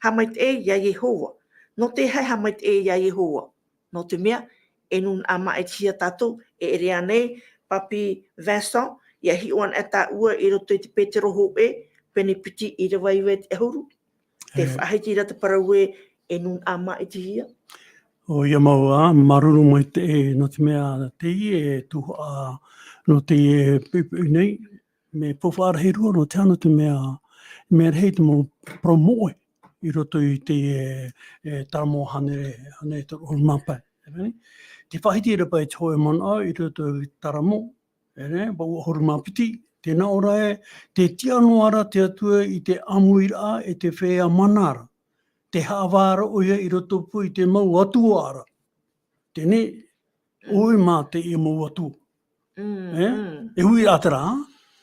Haʻamaitaʻi ia Iehova. Nō te aha e haʻamaitaʻi ia Iehova? Nō te mea, e nūnaʻa māʻitihia tātou, e ʻere ānei, Papi Vincent, ʻia hiʻo anaʻe tāua i roto i te Petero hōʻē, pene piti ʻīrava iva e te ʻahuru. Tē faʻahiti ra te parau ē, e nūnaʻa māʻitihia. ʻOia mau ā, māuruuru maitaʻi, nō te mea teie e tuhaʻa, nō teie poʻipoʻi nei, mea faufaʻa rahi roa, nō te aha, nō te mea, mea rahi te mau parau moʻe i roto i teie, e, Taramo hānere, hānere toru ʻahuru mā pae. E, tē faʻahiti ra paʻi te hōʻē manaʻo i roto i te Taramo, e, vaʻu ʻahuru mā piti, tē nā ʻō ra ē, tē tiʻa noa ra te Atua i te ʻāmuiraʻa e te feiā mana ra. Tē haʻavā ra ʻoia i roto pū i te mau atua ra. Teie, ʻoi mā teie mau atua. Mm, e? Mm. E ui ā terā,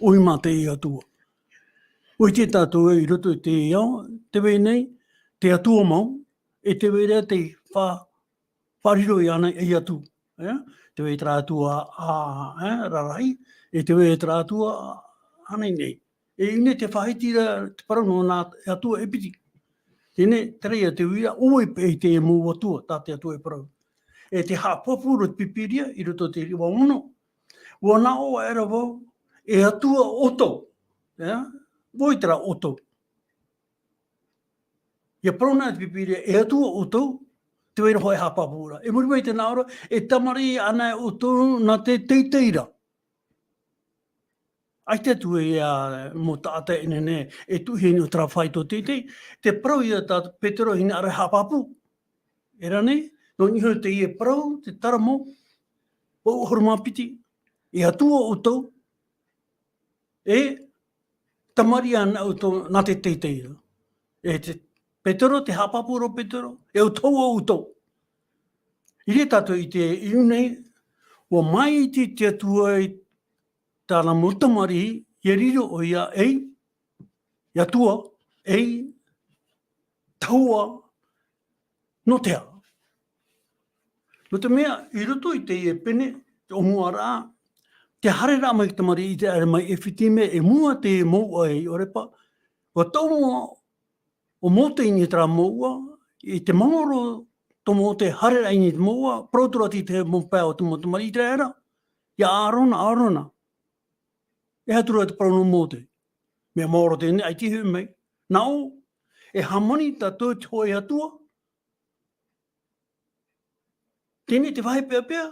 ʻoi mā teie atua. ʻUa ʻite tātou ē i roto i te ao, tē vai nei, te Atua mau, e tē vai ra te fa-, faʻariro iāna e atu. E? Tē vai terā atua ā, e, rarahi, e tē vai terā atua ānei nei. E ʻino tē faʻahiti ra te parau nō nā atua e piti. Teie, terā ïa te uira, ʻoia paʻi te mau atua, tā te Atua e parau. E tē haʻapāpū ra te Pīpīria, i roto i te ʻīrava ono. ʻUa nā ʻō aʻera vau, e Atua ʻoutou. E? ʻOia terā ʻoutou. ʻIa parau na te Pīpīria, e Atua ʻoutou, tē vai ra hoʻi e haʻapāpū ra. E muri mai tē nā ʻō ra, e tamariʻi anaʻe ʻoutou nā te teitei ra. ʻAita atu ē ia mau taʻata e nehenehe e tuʻu i niʻa i terā faito teitei, te parau ïa tā Petero e hinaʻaro e haʻapāpū. E rā nei, nō niʻa iho teie parau, te Taramo, vaʻu ʻahuru mā piti, e Atua ʻoutou, e tamariʻi anaʻe ʻoutou nā te teitei ra. E te Petero, tē haʻapāpū ra Petero, e ʻoutou ʻoutou. I reira tātou i te ʻite nei, ʻua māʻiti te Atua i tāna mau tamariʻi, ʻia riro ʻoia ei, ei Atua, ei tahua, nō te aha? Nō te mea, i roto i teie pene, te ʻōmuaraʻa, te haereraʻa mai te tamariʻi ʻĪteraʻera mai ʻĒfiti mea e mua te mouʻa e ʻOrepa, ʻua taʻu noa ʻo Mōte i niʻa i terā mouʻa, i te maoro tō Mōte haere ra i niʻa i te mouʻa, parau atu ra te mau pae o te mau tamariʻi ʻĪteraʻera, ia ʻĀrona, ʻĀrona. E aha atu ra te parau nō Mōte? Mea maoro teie, ʻaita e hoʻi mai. Nā ʻō, e hāmani tātou i te hōʻē Atua. Teie te vāhi peʻapeʻa,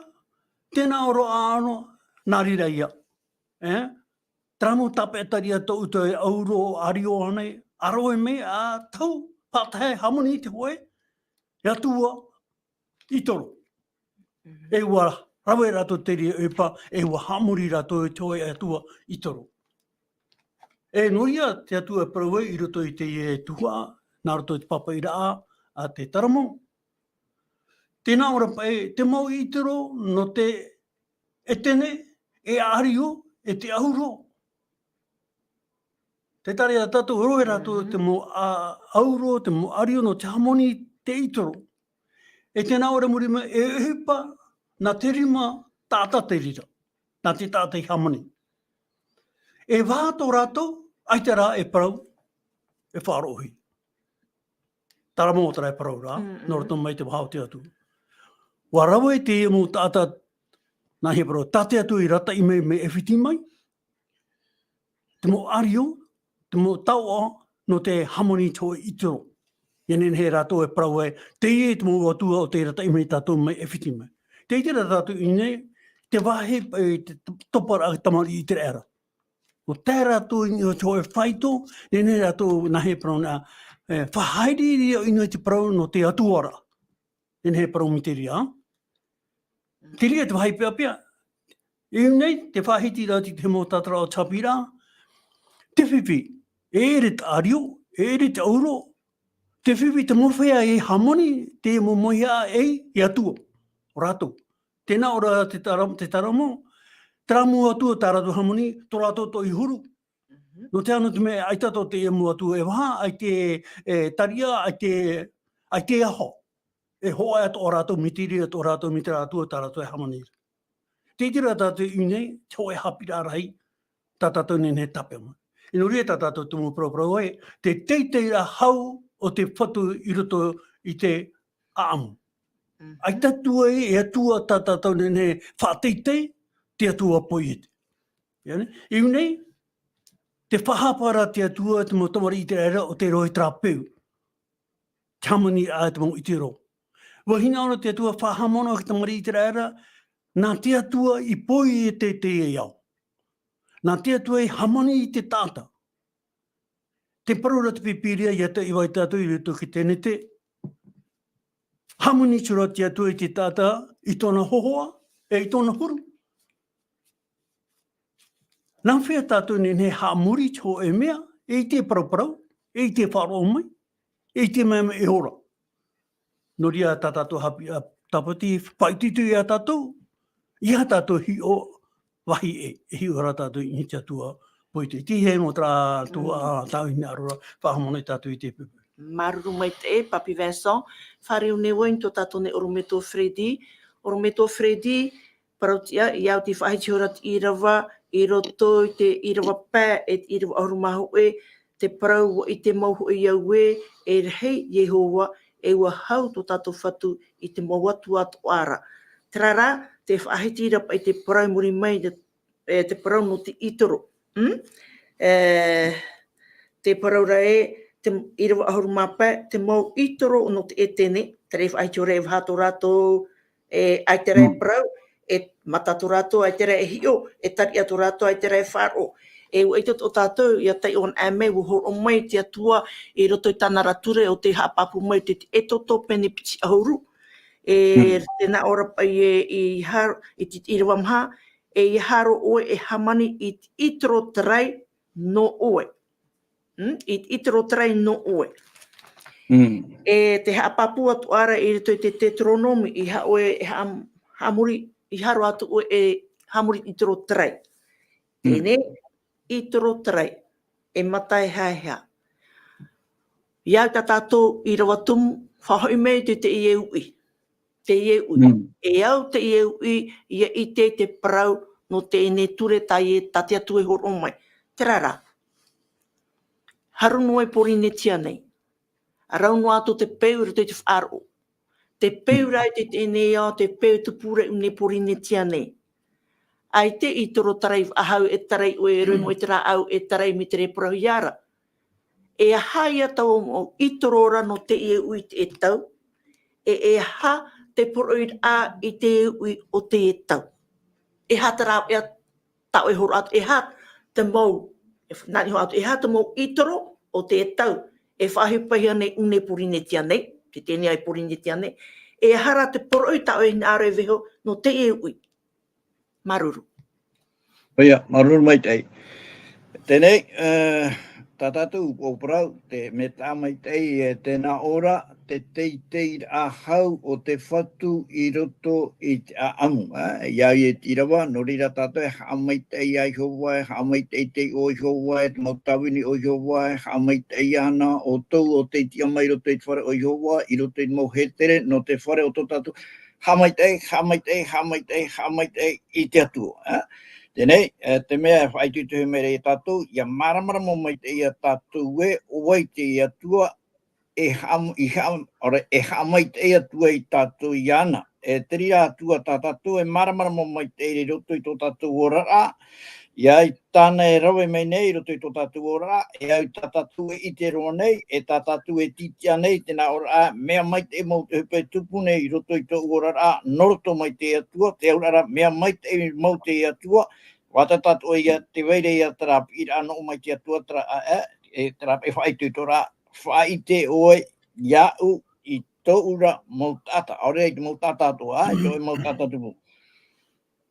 tē nā ʻō ra ʻĀrona, nā reira ïa. E? Terā mau tāpeʻa ʻētaretia tō ʻoutou e ʻauro, ʻārio ānei, ʻa rave mai, ʻa tahu, pātahi, hāmani i te hōʻē, e Atua, ʻĪtoro. Mhm. E ʻua rave rātou i te reira ʻohipa, e ʻua haʻamori rātou i te hōʻē atua ʻĪtoro. E nō reira te Atua e parau ai i roto i teie tuhaʻa, nā roto i te pāpaʻiraʻa a te Taramo. Tē nā ʻō ra paʻi, te mau ʻĪtoro nō te e tene, e ario, e te auro. Te tari a tātou, rohe rātou te mau a-, auro, te mau ario nō te hamoni, te itoro. E tēnā ʻore muri mai, e ʻohipa, nā te rima, taʻata te reira. Nā te taʻata i hamoni. E vaha tō rātou, ʻaita rā e parau, e faʻaroʻohia. Taramo o te rā e parau rā, Mm, mm. nō roto mai te vaha o te Atua. ʻUa rave teie mau taʻata, nā hea parau, tā te Atua i rataʻi mai, mai ʻAifiti mai, te mau ario, te mau taoʻa, nō te hamoni i te hōʻē itoro. ʻIa nehenehe rātou e parau ai, teie te mau atua ʻo tei rataʻi mai tātou mai ʻAifiti mai. Tē ʻite ra tātou i ʻō nei, te vāhi, e, te t-, toparaʻa tamariʻi ʻĪteraʻera. ʻO tae rātou i niʻa i te hōʻē faito, nehenehe rātou nā hea parau nā, e, faʻahaere i niʻa i te parau nō te Atua ra. Nehenehe parau mai te reira. Te reira te vāhi peʻapeʻa. I ʻō nei, te faʻahiti ra te mau tātara o te haʻapiʻiraʻa. Te fifi, e ʻere te ario, e ʻere te auro. Te fifi, te mau feiā e hamoni, te mau mauihaʻa ei, ei atua. ʻO rātou. Tēnā ʻo rā te tara-, te taramo, terā mau atua tā rātou hamoni, tō rātou toʻohuru. Mhm. Nō te aha, nō te mea, ʻaita tō teie mau atua e vaha, ʻaita e, e tariʻa, ʻaita e, ʻaita e aho. E hōʻē atoʻa rātou, mai te reira atoʻa rātou, mai terā atua tā rātou e hamoni ra. Tē ʻite ra tātou i ʻō nei, te hōʻē haʻapiʻiraʻa rahi, tā tātou nehenehe e tāpeʻa mai. E nō reira tā tātou te mau paraparau ē, te teitei ra hau o te Fatu i roto i te ʻāʻamu. Mhm. ʻAita atu ai e atua tā tātou nehenehe e faʻateitei, te Atua poiete. ʻIa nei, i ʻō nei, te faʻahapa ra te Atua te mau tamariʻi ʻĪteraʻera ʻo tei roaʻa i terā peu. Te hamoni ra te mau itoro. ʻUa hinaʻaro te Atua faʻahaʻamanaʻo i te tamariʻi ʻĪteraʻera, nā te Atua i poiete te ao. Nā te Atua i hamoni i te taʻata. Tē parau ra te Pīpīria, ʻia taʻi vau tātou i roto i te Tenete. Hamoni atu ra te Atua i te taʻata, i tōna hōhoʻa, e i tōna huru. Nā hea tātou nehenehe e haʻamori i te hōʻē mea, e ʻite e paraparau, e ʻite e faʻaroʻo mai, e ʻite e mea mai e ora. Nō reira tā tātou haʻapiʻiraʻa tāpati, faʻaitoito ia tātou, ia tātou hiʻo, vāhi ē, e hiʻo ra tātou i te Atua poiete. Tei hea mau terā atu, Mm. ā, tāʻu hinaʻaro ra, faʻahaʻamanaʻo tātou i te peu. Māuruuru maitaʻi, Papi Vincent, fārerei nei vau i tō tātou nei ʻorometua Freddy. ʻOrometua Freddy, parau tiʻa, ʻia au te faʻahiti ihora te ʻīrava, i roto i te ʻīrava pae, e te ʻīrava ʻahuru mā hōʻē, te parau ʻua ʻite mau hoʻi au ē, e rahi Iehova, e ʻua hau tō tātou Fatu i te mau atua atoʻa ra. Terā rā, te faʻahiti ra paʻi te parau i muri mai, te, e, te parau nō te itoro. Mm? E, te parau ra ē, te ʻīrava ʻahuru mā pae, te mau itoro nō te ʻētene, terā e faʻahiti ihora e vaha tō rātou, e, ʻaita rā e Mm. parau, e mata atu rātou, ʻaita rā e hiʻo, e tariʻa atu rātou, ʻaita rā e faʻaroʻo. E ʻua ʻite atoʻa tātou, ʻia taiʻo anaʻe mai, ʻua hōroʻa mai te Atua i roto i tāna ra ture ʻo tē haʻapāpū mai te, te Exodo pene piti ʻahuru. E, Mm. tē nā ʻō ra paʻi ē, i haro, i te ʻīrava maha, e ʻia haro ʻoe e hāmani i te itoro tarai nō ʻoe. Mm, i te itoro tarai nō ʻoe. Mm. E te haʻapāpū atoʻa ra i roto i te Teuteronome, ʻeiaha ʻoe e haʻa-, haʻamori, ʻeiaha roa atu ʻoe e haʻamori i te itoro tarai. Mm. Teie nei, itoro tarai, e mata e haehae. ʻIa au tā tātou ʻīrava tumu, faʻahoʻi mai te, teie uʻi. Teie uʻi. Mm. E au teie uʻi, ʻia ʻite te parau nō teie nei ture tā ē, tā te Atua i hōroʻa mai. Terā rā. Haru noa i Pōrīnetia nei. Rau noa atu te peu i roto i te faʻaroʻo. Te peu Mm. rā i te, teie nei ao, te peu tupu ra i ʻō nei Pōrīnetia nei. ʻAita e itoro tarai faʻahou e tarai ʻoe, e riro Mm. i te rāʻau e tarai mai te reira parauhia ra. E aha ia taua mau itoro ra nō teie uʻi i teie tau? E, e aha te poroʻi ra i teie uʻi o teie tau? E aha te rāveʻa tā ʻoe e hōroʻa atu, e aha te mau, e f-, nā niʻa hoʻi atu, e aha te mau itoro o teie tau? E faʻaʻohipahia nei i ʻō nei Pōrīnetia nei, te teie nei Pōrīnetia nei. E aha rā te poroʻi tā ʻoe e hinaʻaro e vaiiho nō teie uʻi? Māuruuru. ʻOia, māuruuru maitaʻi. Teie nei, e, tā tātou upoʻo parau, te mea tāmaitaʻi, e, tēnā ʻō ra, te teiteiraʻa hau o te Fatu i roto i te ʻāʻamu, ā, ʻia au i te ʻīrava, nō reira tātou e haʻamaitaʻi ia Iehova, e haʻamaitaʻi te iʻoa o Iehova, e te mau tāvini o Iehova, e haʻamaitaʻi ana ʻoutou ʻo tei tiʻa mai i roto i te fare o Iehova, i roto i te mau hētere, nō te fare o tō tātou, haʻamaitaʻi, haʻamaitaʻi, haʻamaitaʻi, haʻamaitaʻi i te Atua, ā. Teie nei, e, te mea e faʻaitoitohia mai ra ia tātou, ʻia māramarama maitaʻi ia tātou ē, ʻo vai te Atua, e haʻam-, i haʻam-, ʻaore, e haʻamaitaʻi atu ai tātou iāna. E te reira atu ā tā tātou e māramarama maitaʻi i roto i tō tātou oraraʻa, ʻia au tāna e rave mai nei i roto i tō tātou oraraʻa, e au tā tātou e ʻite roa nei, e tā tātou e tītiʻa nei, tēnā oraraʻa, mea maitaʻi mau te ʻohipa e tupu nei i roto i tō oraraʻa, nō roto mai te Atua, te auraʻa ra, mea maitaʻi mau te Atua, ʻua ʻite tātou ia tē vai ra ia terā piʻiraʻa nō mai te Atua, terā, ā, ā, e terā e faʻaitoitoraʻa, faʻaʻite ʻoe iāʻu i tōʻu ra mau taʻata, ʻaore i te mau taʻata atoʻa, ā, i tō ʻoe mau taʻata tupu.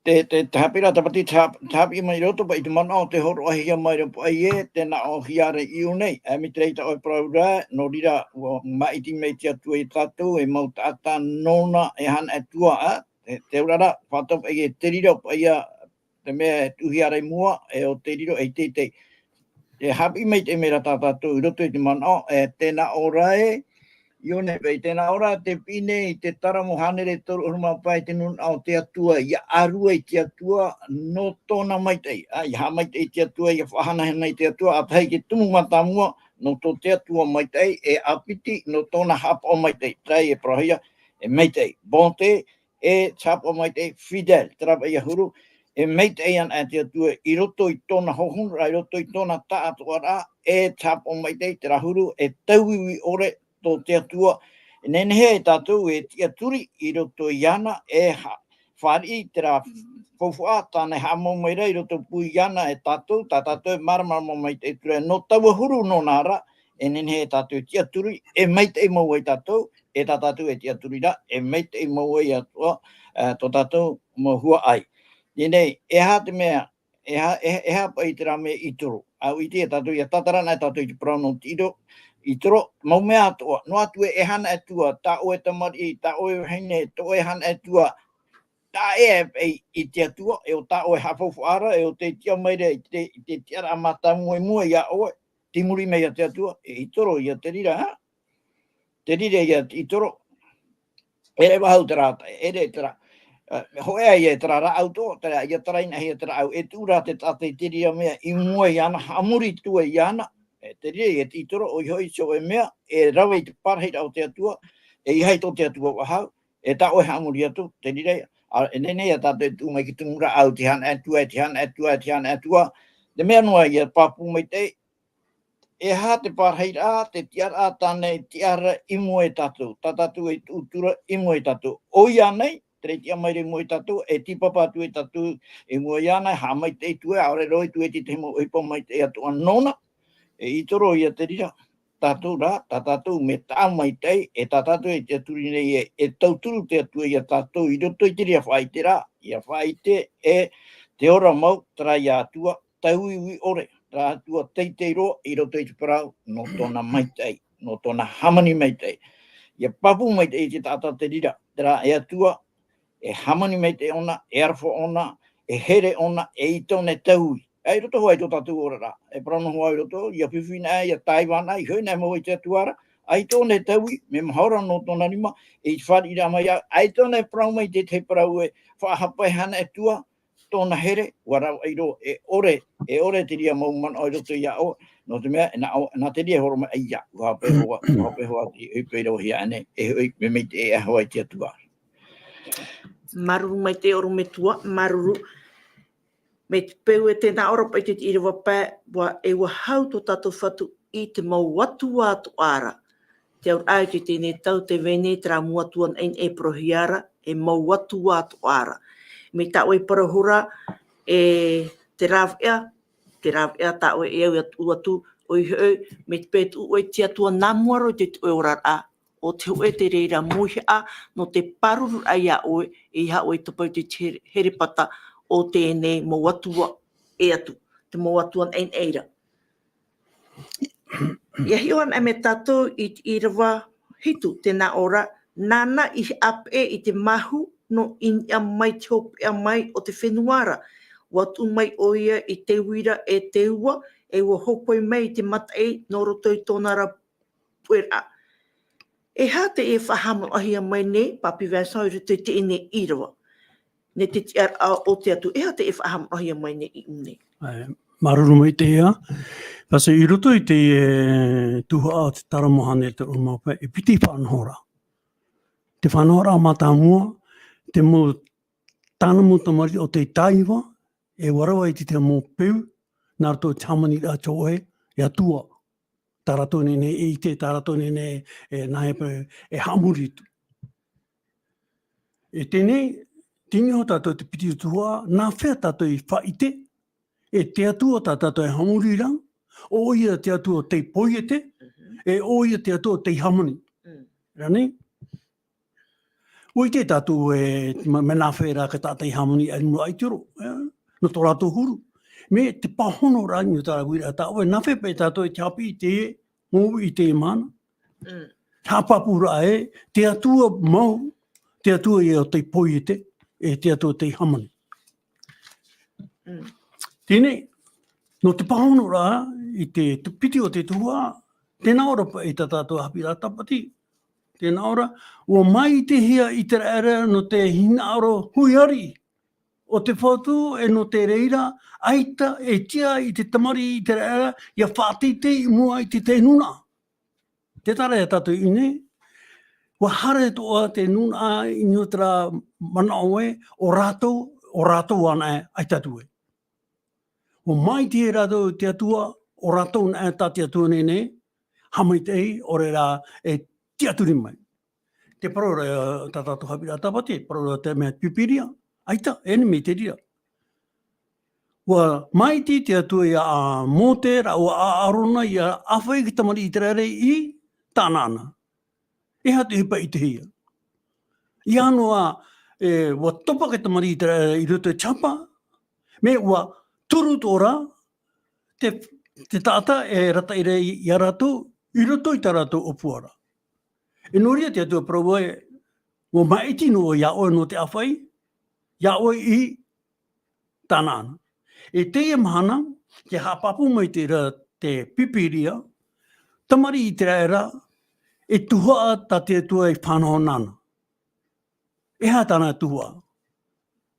Te, te, te haʻapiʻiraʻa tāpati, te haʻa-, te haʻapiʻi mai i roto paʻi i te manaʻo o te hōroʻahia mai ra paʻi ē, tē nā ʻō hia ra i ʻō nei, ā, mai te reira tā ʻoe parau ra, nō reira, ʻua māʻiti mai te Atua ia tātou, e mau taʻata nōna e haʻapaʻo atu ā, ā, te, te auraʻa ra, faʻataʻa paʻi ē, te reira paʻi ā, te mea e tuʻuhia ra i mua, e ʻo te riro ei teitei. E haʻapiʻi maitaʻi mai ra tā tātou i roto i te manaʻo, e tēnā ʻō ra ē, i ʻō nei paʻi, tēnā ʻō ra te piʻi nei i te Taramo hānere toru ʻahuru mā pae, te nūnaʻa o te Atua, ʻia ʻārue i te Atua nō tōna maitaʻi. Ā, ʻia haʻamaitaʻi i te Atua, ʻia faʻahanahana i te Atua, ʻa tahi te tumu mātāmua, nō tō te Atua maitaʻi, e ʻāpiti, nō tōna haʻapaʻo maitaʻi. Terā e parauhia, e maitaʻi. Bonté, e te haʻapaʻo maitaʻi, fidèle, terā paʻi ia huru, e maitaʻi ana ā te Atua i roto i tōna hohonuraʻa, i roto i tōna taʻatoʻaraʻa, e te haʻapaʻo maitaʻi, terā huru, e tauiui ʻore tō te Atua. E nehenehe e tātou e tiʻaturi i roto iāna, e ha-, fāriʻi terā faufaʻa tāna e haʻamau mai ra i rotopū iāna e tātou, tā tātou e māramarama maitaʻi atu ra, nō taua huru nōna ra, e nehenehe e tātou e tiʻaturi, e maitaʻi mau ai tātou, e tā tātou e tiʻaturi ra, e maitaʻi mau ai atoʻa, ā, tō tātou mau huaʻai. Teie nei, e aha te mea, e aha, e, e aha paʻi terā mea ʻĪtoro? ʻA ʻite ia tātou, ʻia tātara anaʻe tātou i te parau nō te ʻĪtoro, ʻĪtoro, mau mea atoʻa, noa atu ē, e haʻapaʻo atu ā, tā ʻoe tamariʻi, tā ʻoe vahine, tō ʻoe haʻapaʻo atu ā, taʻa ʻē paʻi i te Atua, e ʻo tā ʻoe haʻafaufaʻa ra, e ʻo tē tiʻa mai ra i te, i te tiʻaraʻa mātāmua i mua iā ʻoe, tei muri mai ia te Atua, e ʻĪtoro ia te reira, ā? Te reira ia te ʻĪtoro. E reva hau terā, e re terā, ā, hōʻē ia terā rāʻau tō, terā, ʻia tarainahia terā rāʻau, e tuʻu ra te taʻata i te reira mea i mua iāna, haʻamori atu ai iāna, e te reira ia te ʻĪtoro, ʻoia hoʻi, so e mea, e rave i te parahiraʻa o te Atua, e ʻeiaha tō te Atua faʻahou, e tā ʻoe haʻamori atu, te reira, ā, e nehenehe ia tātou e tuʻu mai i te tumu rāʻau, te haʻapaʻo atu ā, te haʻapaʻo atu ā, te haʻapaʻo atu ā. Te mea noa ïa pāpū maitaʻi, e aha te parahiraʻa, te tiʻaraʻa tāna e tiʻa ra i mua ia tātou, tā tātou e tuʻu atu ra i mua ia tātou. ʻOia nei, terā e tiʻa mai ra i mua ia tātou, e tīpapa atu ia tātou i mua iāna, e haʻamaitaʻi atu ē, ʻaore roa atu ē te tahi mau ʻohipa maitaʻi atoʻa nōna, e ʻĪtoro ia te reira, tātou rā, tā tātou mea tāʻu maitaʻi, e tā tātou e tiʻaturi nei ē, e tauturu te Atua ia tātou i roto i te reira faʻaʻiteraʻa, ʻia faʻaʻite ē, te ora mau, terā ia Atua tauiui ʻore, terā Atua teitei roa i roto i te parau, nō tōna maitaʻi, nō tōna hāmani maitaʻi. ʻIa pāpū maitaʻi i te taʻata te reira, terā e Atua, e hāmani maitaʻi ʻōna, e aroha ʻōna, e here ʻōna, e ʻaita ʻōna e taui. ʻA i roto hoʻi i tō tātou oraraʻa, e parau noa hoʻi i roto, ʻia fifi na, ʻia taiva na, ʻia hoʻi na mau i te Atua ra, ʻaita ʻōna e taui, mea maha ora nō tōna rima, i te fāriʻiraʻa mai au, ʻaita ʻōna e parau mai te tahi parau e faʻahapa e haʻapaʻo atu ā, tōna here, ʻua ravaʻi roa, e ʻore, e ʻore te reira mau manaʻo i roto iā ʻoe, nō te mea, nā ʻoe, nā te reira e horo mai, ʻaita, ʻua haʻapaʻo hoʻi, ʻua haʻapaʻo hoʻi, e, e pērā hia ānei, e hoʻi, mea maitaʻi e aha hoʻi te Atua. Māuruuru maitaʻi ʻorometua, māuruuru. Mai te peu e tē nā ʻō ra paʻi te ʻīrava pae, ʻua, e ʻua hau tō tātou Fatu i te mau atua atoʻa ra. Te auraʻa i teie nei tau tē vai nei terā mau atua naʻinaʻi e parauhia ra, e mau atua atoʻa ra. Mai tā ʻoe i parauhia ra, e te rāveʻa, te rāveʻa tā ʻoe e au atu, atu, ʻoia hoʻi, mai te peu e tuʻu ʻoe i te Atua nā mua roa i tō ʻoe oraraʻa, ʻo te hōʻē te reira mauhaʻa nō te pārururaʻa iā ʻoe, ʻeiaha ʻoe i topa i te here-, herepata o teie nei mau atua ʻē atu, te mau atua naʻinaʻi ra. Ia hiʻo ana mai tātou i te ʻīrava hitu, tē nā ʻō ra, nāna i haʻapeʻe i te mahu nō ʻĪnia mai te hopeʻa mai o te fenua ra. Ua tuʻu mai ʻoia i te uira e te ua, e ua hōpoi mai i te mataʻi nō roto i tōna ra puʻeraʻa. E aha te e faʻahaʻamanaʻohia mai nei, Papi Vincent, i roto i teie ʻīrava? Nō te tiʻaraʻa o te Atua, e aha te e faʻahaʻamanaʻohia mai nei i ʻō nei? Ā, māuruuru maitaʻi. Pasi, i roto i te, e, tuhaʻa o te Tara Mohana e toru mā pae, e piti faʻanahoraʻa. Te faʻanahoraʻa mātāmua, te mau, tāna mau tamariʻi o tei tāiva, e ua rave i te, te mau peu, nā roto i te hāmaniraʻa tō ʻoe, e Atua. Tā rātou nei nei, e ʻite, tā rātou nei nei, e nāhea paʻi, e haʻamori atu. E teie nei, teie nei tātou te piti tuhaʻa, nāhea tātou i faʻaʻite, e te Atua tā tātou e haʻamori ra, ʻoia te Atua tei poiete, e ʻoia te Atua tei hāmani. Mm. Rā nei? ʻUa ʻite tātou e, ma-, mea nāhea rā ka tātou i hāmani ai mua ai te ora, e? Nō tō rātou huru. Mea te pāhonoraʻa i niʻa i tā rātou uiraʻa, tā ʻoe, nāhea paʻi tātou e te haʻapiʻi i te mau i te mahana. Mm. Haʻapāpūraʻa e, te Atua mau, te Atua ia tei poiete, e te Atua tei hāmani. Mm. Teie nei, nō te pāhonoraʻa i te tu-, piti o te tuhaʻa, tē nā ʻō ra paʻi tā tātou haʻapiʻiraʻa tāpati, tē nā ʻō ra, ʻua māʻitihia ʻĪteraʻera nō te hinaʻaro huiari o te Fatu, e nō te reira, ʻaita e tiʻa i te tamariʻi ʻĪteraʻera, ʻia faʻateitei i mua i te tahi nūnaʻa. Tē taʻa ra ia tātou i ʻō nei, ʻua haere atoʻa te nūnaʻa i niʻa i terā manaʻo ē, ʻo rātou, ʻo rātou anaʻe, ʻaita atu ē. ʻUa māʻitihia e rātou te Atua, ʻo rātou anaʻe tā te Atua nei nei, haʻamaitaʻi, ʻaore rā e tiʻaturi mai. Te parau ra, tā tātou haʻapiʻiraʻa tāpati, parau ra te mea Pīpīria, ʻaita, e nehenehe i te reira. ʻUa māʻiti te Atua ia Mōte, rāua ʻo ʻĀrona, ʻia ʻāfaʻi te tamariʻi ʻĪteraʻera i Tanaana. E aha te ʻohipa i ʻitehia? ʻIa noa, e, ʻua topa te tamariʻi ʻĪteraʻera i roto i te hapa, mea ʻua turu atoʻa ra te, te taʻata e arataʻi ra ia rātou, i roto i tā rātou ʻōpua ra. E nō reira te Atua parau ē, ʻua māʻiti noa ia ʻoe nō te ʻāfaʻi, ia ʻoe i Tanaana. I teie mahana, tē haʻapāpū mai te reira te Pīpīria, tamariʻi ʻĪteraʻera, e tuhaʻa tā te Atua i faʻanaho nāna. E aha tāna tuhaʻa?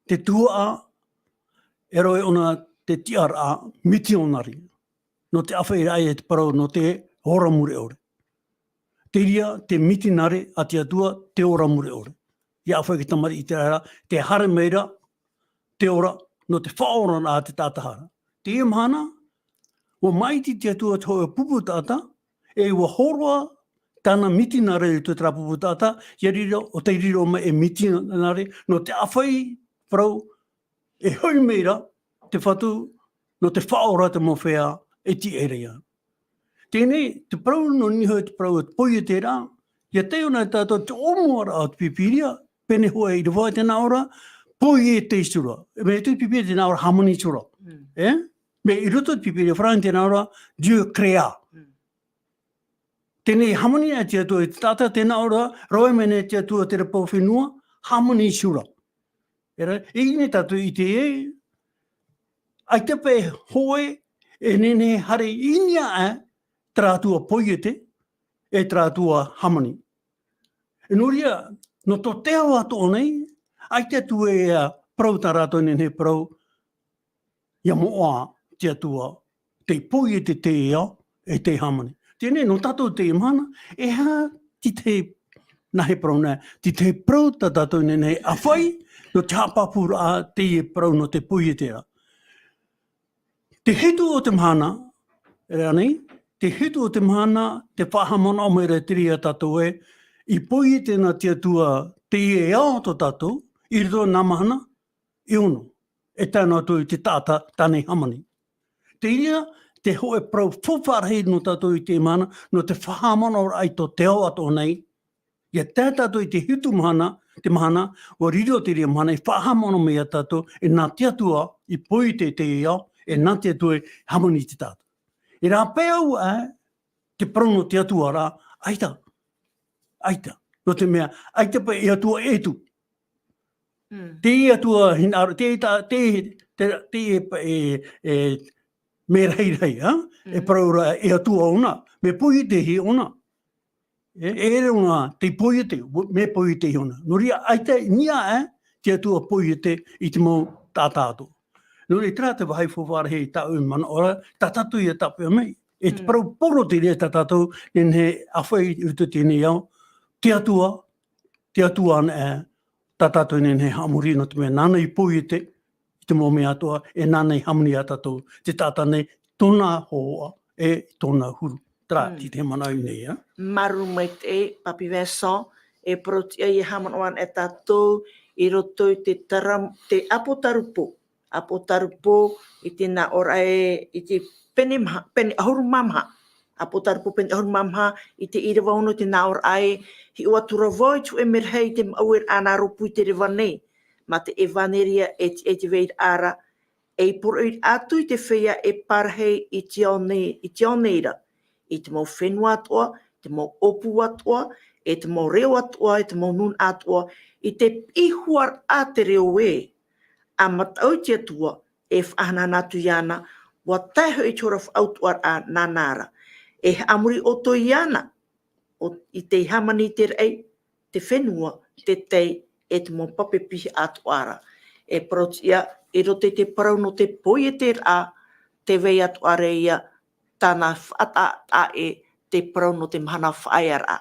Te tuhaʻa, e rave ʻōna te tiʻaraʻa mitionare. Nō te ʻāfaʻiraʻa e te parau nō te ora mure ʻore. Te reira, te mitionare a te Atua, te ora mure ʻore. ʻIa ʻāfaʻi te tamariʻi ʻĪteraʻera, tē haere mai ra, te ora, nō te faʻaoraraʻa a te taʻata hara. Teie mahana, ʻua māʻiti te Atua te hōʻē pupu taʻata, e ʻua hōroʻa tāna mitionare i tō terā pupu taʻata, ʻia riro, ʻo tei riro mai e mitionare, nō te ʻāfaʻi, parau, e hoʻi mai ra te Fatu, nō te faʻaora te mau feiā e tiʻa ra ia. Teie nei, te parau nō niʻa i te parau o te poieteraʻa, ʻia taiʻo na tātou te ʻōmuaraʻa o te Pīpīria, pēnei hoʻi ʻīrava tē nā ʻō ra, poiete iho ra. Mea te Pīpīria tē nā ʻō ra, hāmani iho ra. Mm. E? Mea i roto i te Pīpīria farāni tē nā ʻō ra, Dieu créa. Mm. Teie nei hāmani ai te Atua i te taʻata, tē nā ʻō ra, rave mai nei te Atua te repo fenua, hāmani iho ra. E rā, e ʻite tātou i te, ʻaita paʻi hōʻē, e nehenehe haere i niʻa aʻe, terā Atua poiete, e terā Atua hāmani. E nō reira, nō tō te ao atoʻa nei, ʻaita atu e, ā, parau tā rātou e nehenehe parau, ʻia moʻa te Atua, tei poiete te ao, e tei hāmani. Teie nei, nō tātou teie mahana, e aha te tahi, nāhea parau nei, te tahi parau tā tātou e nehenehe ʻāfaʻi, nō te haʻapāpūraʻa teie parau nō te poieteraʻa. Te hitu o te mahana, e rā nei, te hitu o te mahana, tē faʻahaʻamanaʻo mai ra te reira ia tātou ē, i poiete na te Atua teie ao tō tātou, i roto i nā mahana, e ono. E tae noa atu i te taʻata tāna i hāmani. Te reira, te hōʻē parau faufaʻa rahi nō tātou i teie mahana, nō te faʻahaʻamanaʻoraʻa i tō te ao atoʻa nei, ʻia tae tātou i te hitu mahana, te mahana, ʻua riro te reira mahana, i faʻahaʻamanaʻo mai ia tātou, e nā te Atua i poiete te ao, e nā te Atua i hāmani te taʻata. E rāpae au aʻe, te parau nō te Atua rā, ʻaita, ʻaita. Nō te mea, ʻaita paʻi e Atua ʻē atu. Mm. Te Atua hinaʻaro, te, ta-, te, te, te, e, e, e, mea rahirahi, ha? E Mm. parau ra, e Atua ʻōna, mea poiete hia ʻōna. E, e ʻere ʻōna te poiete, mea poiete hia ʻōna. Nō reira, ʻaita i niʻa aʻe te Atua poiete i te mau taʻata atoʻa. Nō reira, terā te vāhi faufaʻa rahi i tāʻu e manaʻo ra, tā tātou ia tāpeʻa mai. E te Mm. parau poroʻi terā tā tātou, nehenehe e ʻāfaʻi i roto i teie nei ao, te Atua, te Atua anaʻe, tā tātou e nehenehe e haʻamori nō te mea nāna i poiete i te mau mea atoʻa, e nāna i hāmani ia tātou, te taʻata nei, tōna hōhoʻa, e tōna huru. Terā Mm. te, te manaʻo i ʻō nei, ā? Māuruuru maitaʻi, Papi Vincent, e parau tiʻa ia haʻamanaʻo anaʻe tātou i roto i te tara-, te Apotarupo. Apotarupo i te nā ʻō ra ē, i te pene maha, pene ʻahuru mā maha. Apotarupo pene ʻahuru mā maha, i te ʻīrava ono i te nā ʻō ra ē, hiʻo atu ra vau i te hōʻē merahi i te maʻueraʻa nā rōpū i te reva nei, mā te ʻevaneria e tiʻa i te vairaʻa ra, ei poroʻi atu i te feiā e parahi i te ao nei, i te ao nei ra, i te mau fenua atoʻa, te mau ʻōpū atoʻa, e te mau reo atoʻa, e te mau nūnaʻa atoʻa, i te piʻi hua ra te reo ē, ʻa mataʻu i te Atua, e faʻahanahana atu iāna, ʻua tae hoʻi i te hora faʻautuʻaraʻa nāna ra. E haʻamori ʻoutou iāna, ʻo, i te hāmani i te raʻi, te fenua, te tei, e te mau pape piha atoʻa ra. E parau tiʻa, i roto i te parau nō te poieteraʻa, tē vai atoʻa ra ia, tāna faʻataʻa ē te parau nō te mahana faʻaearaʻa.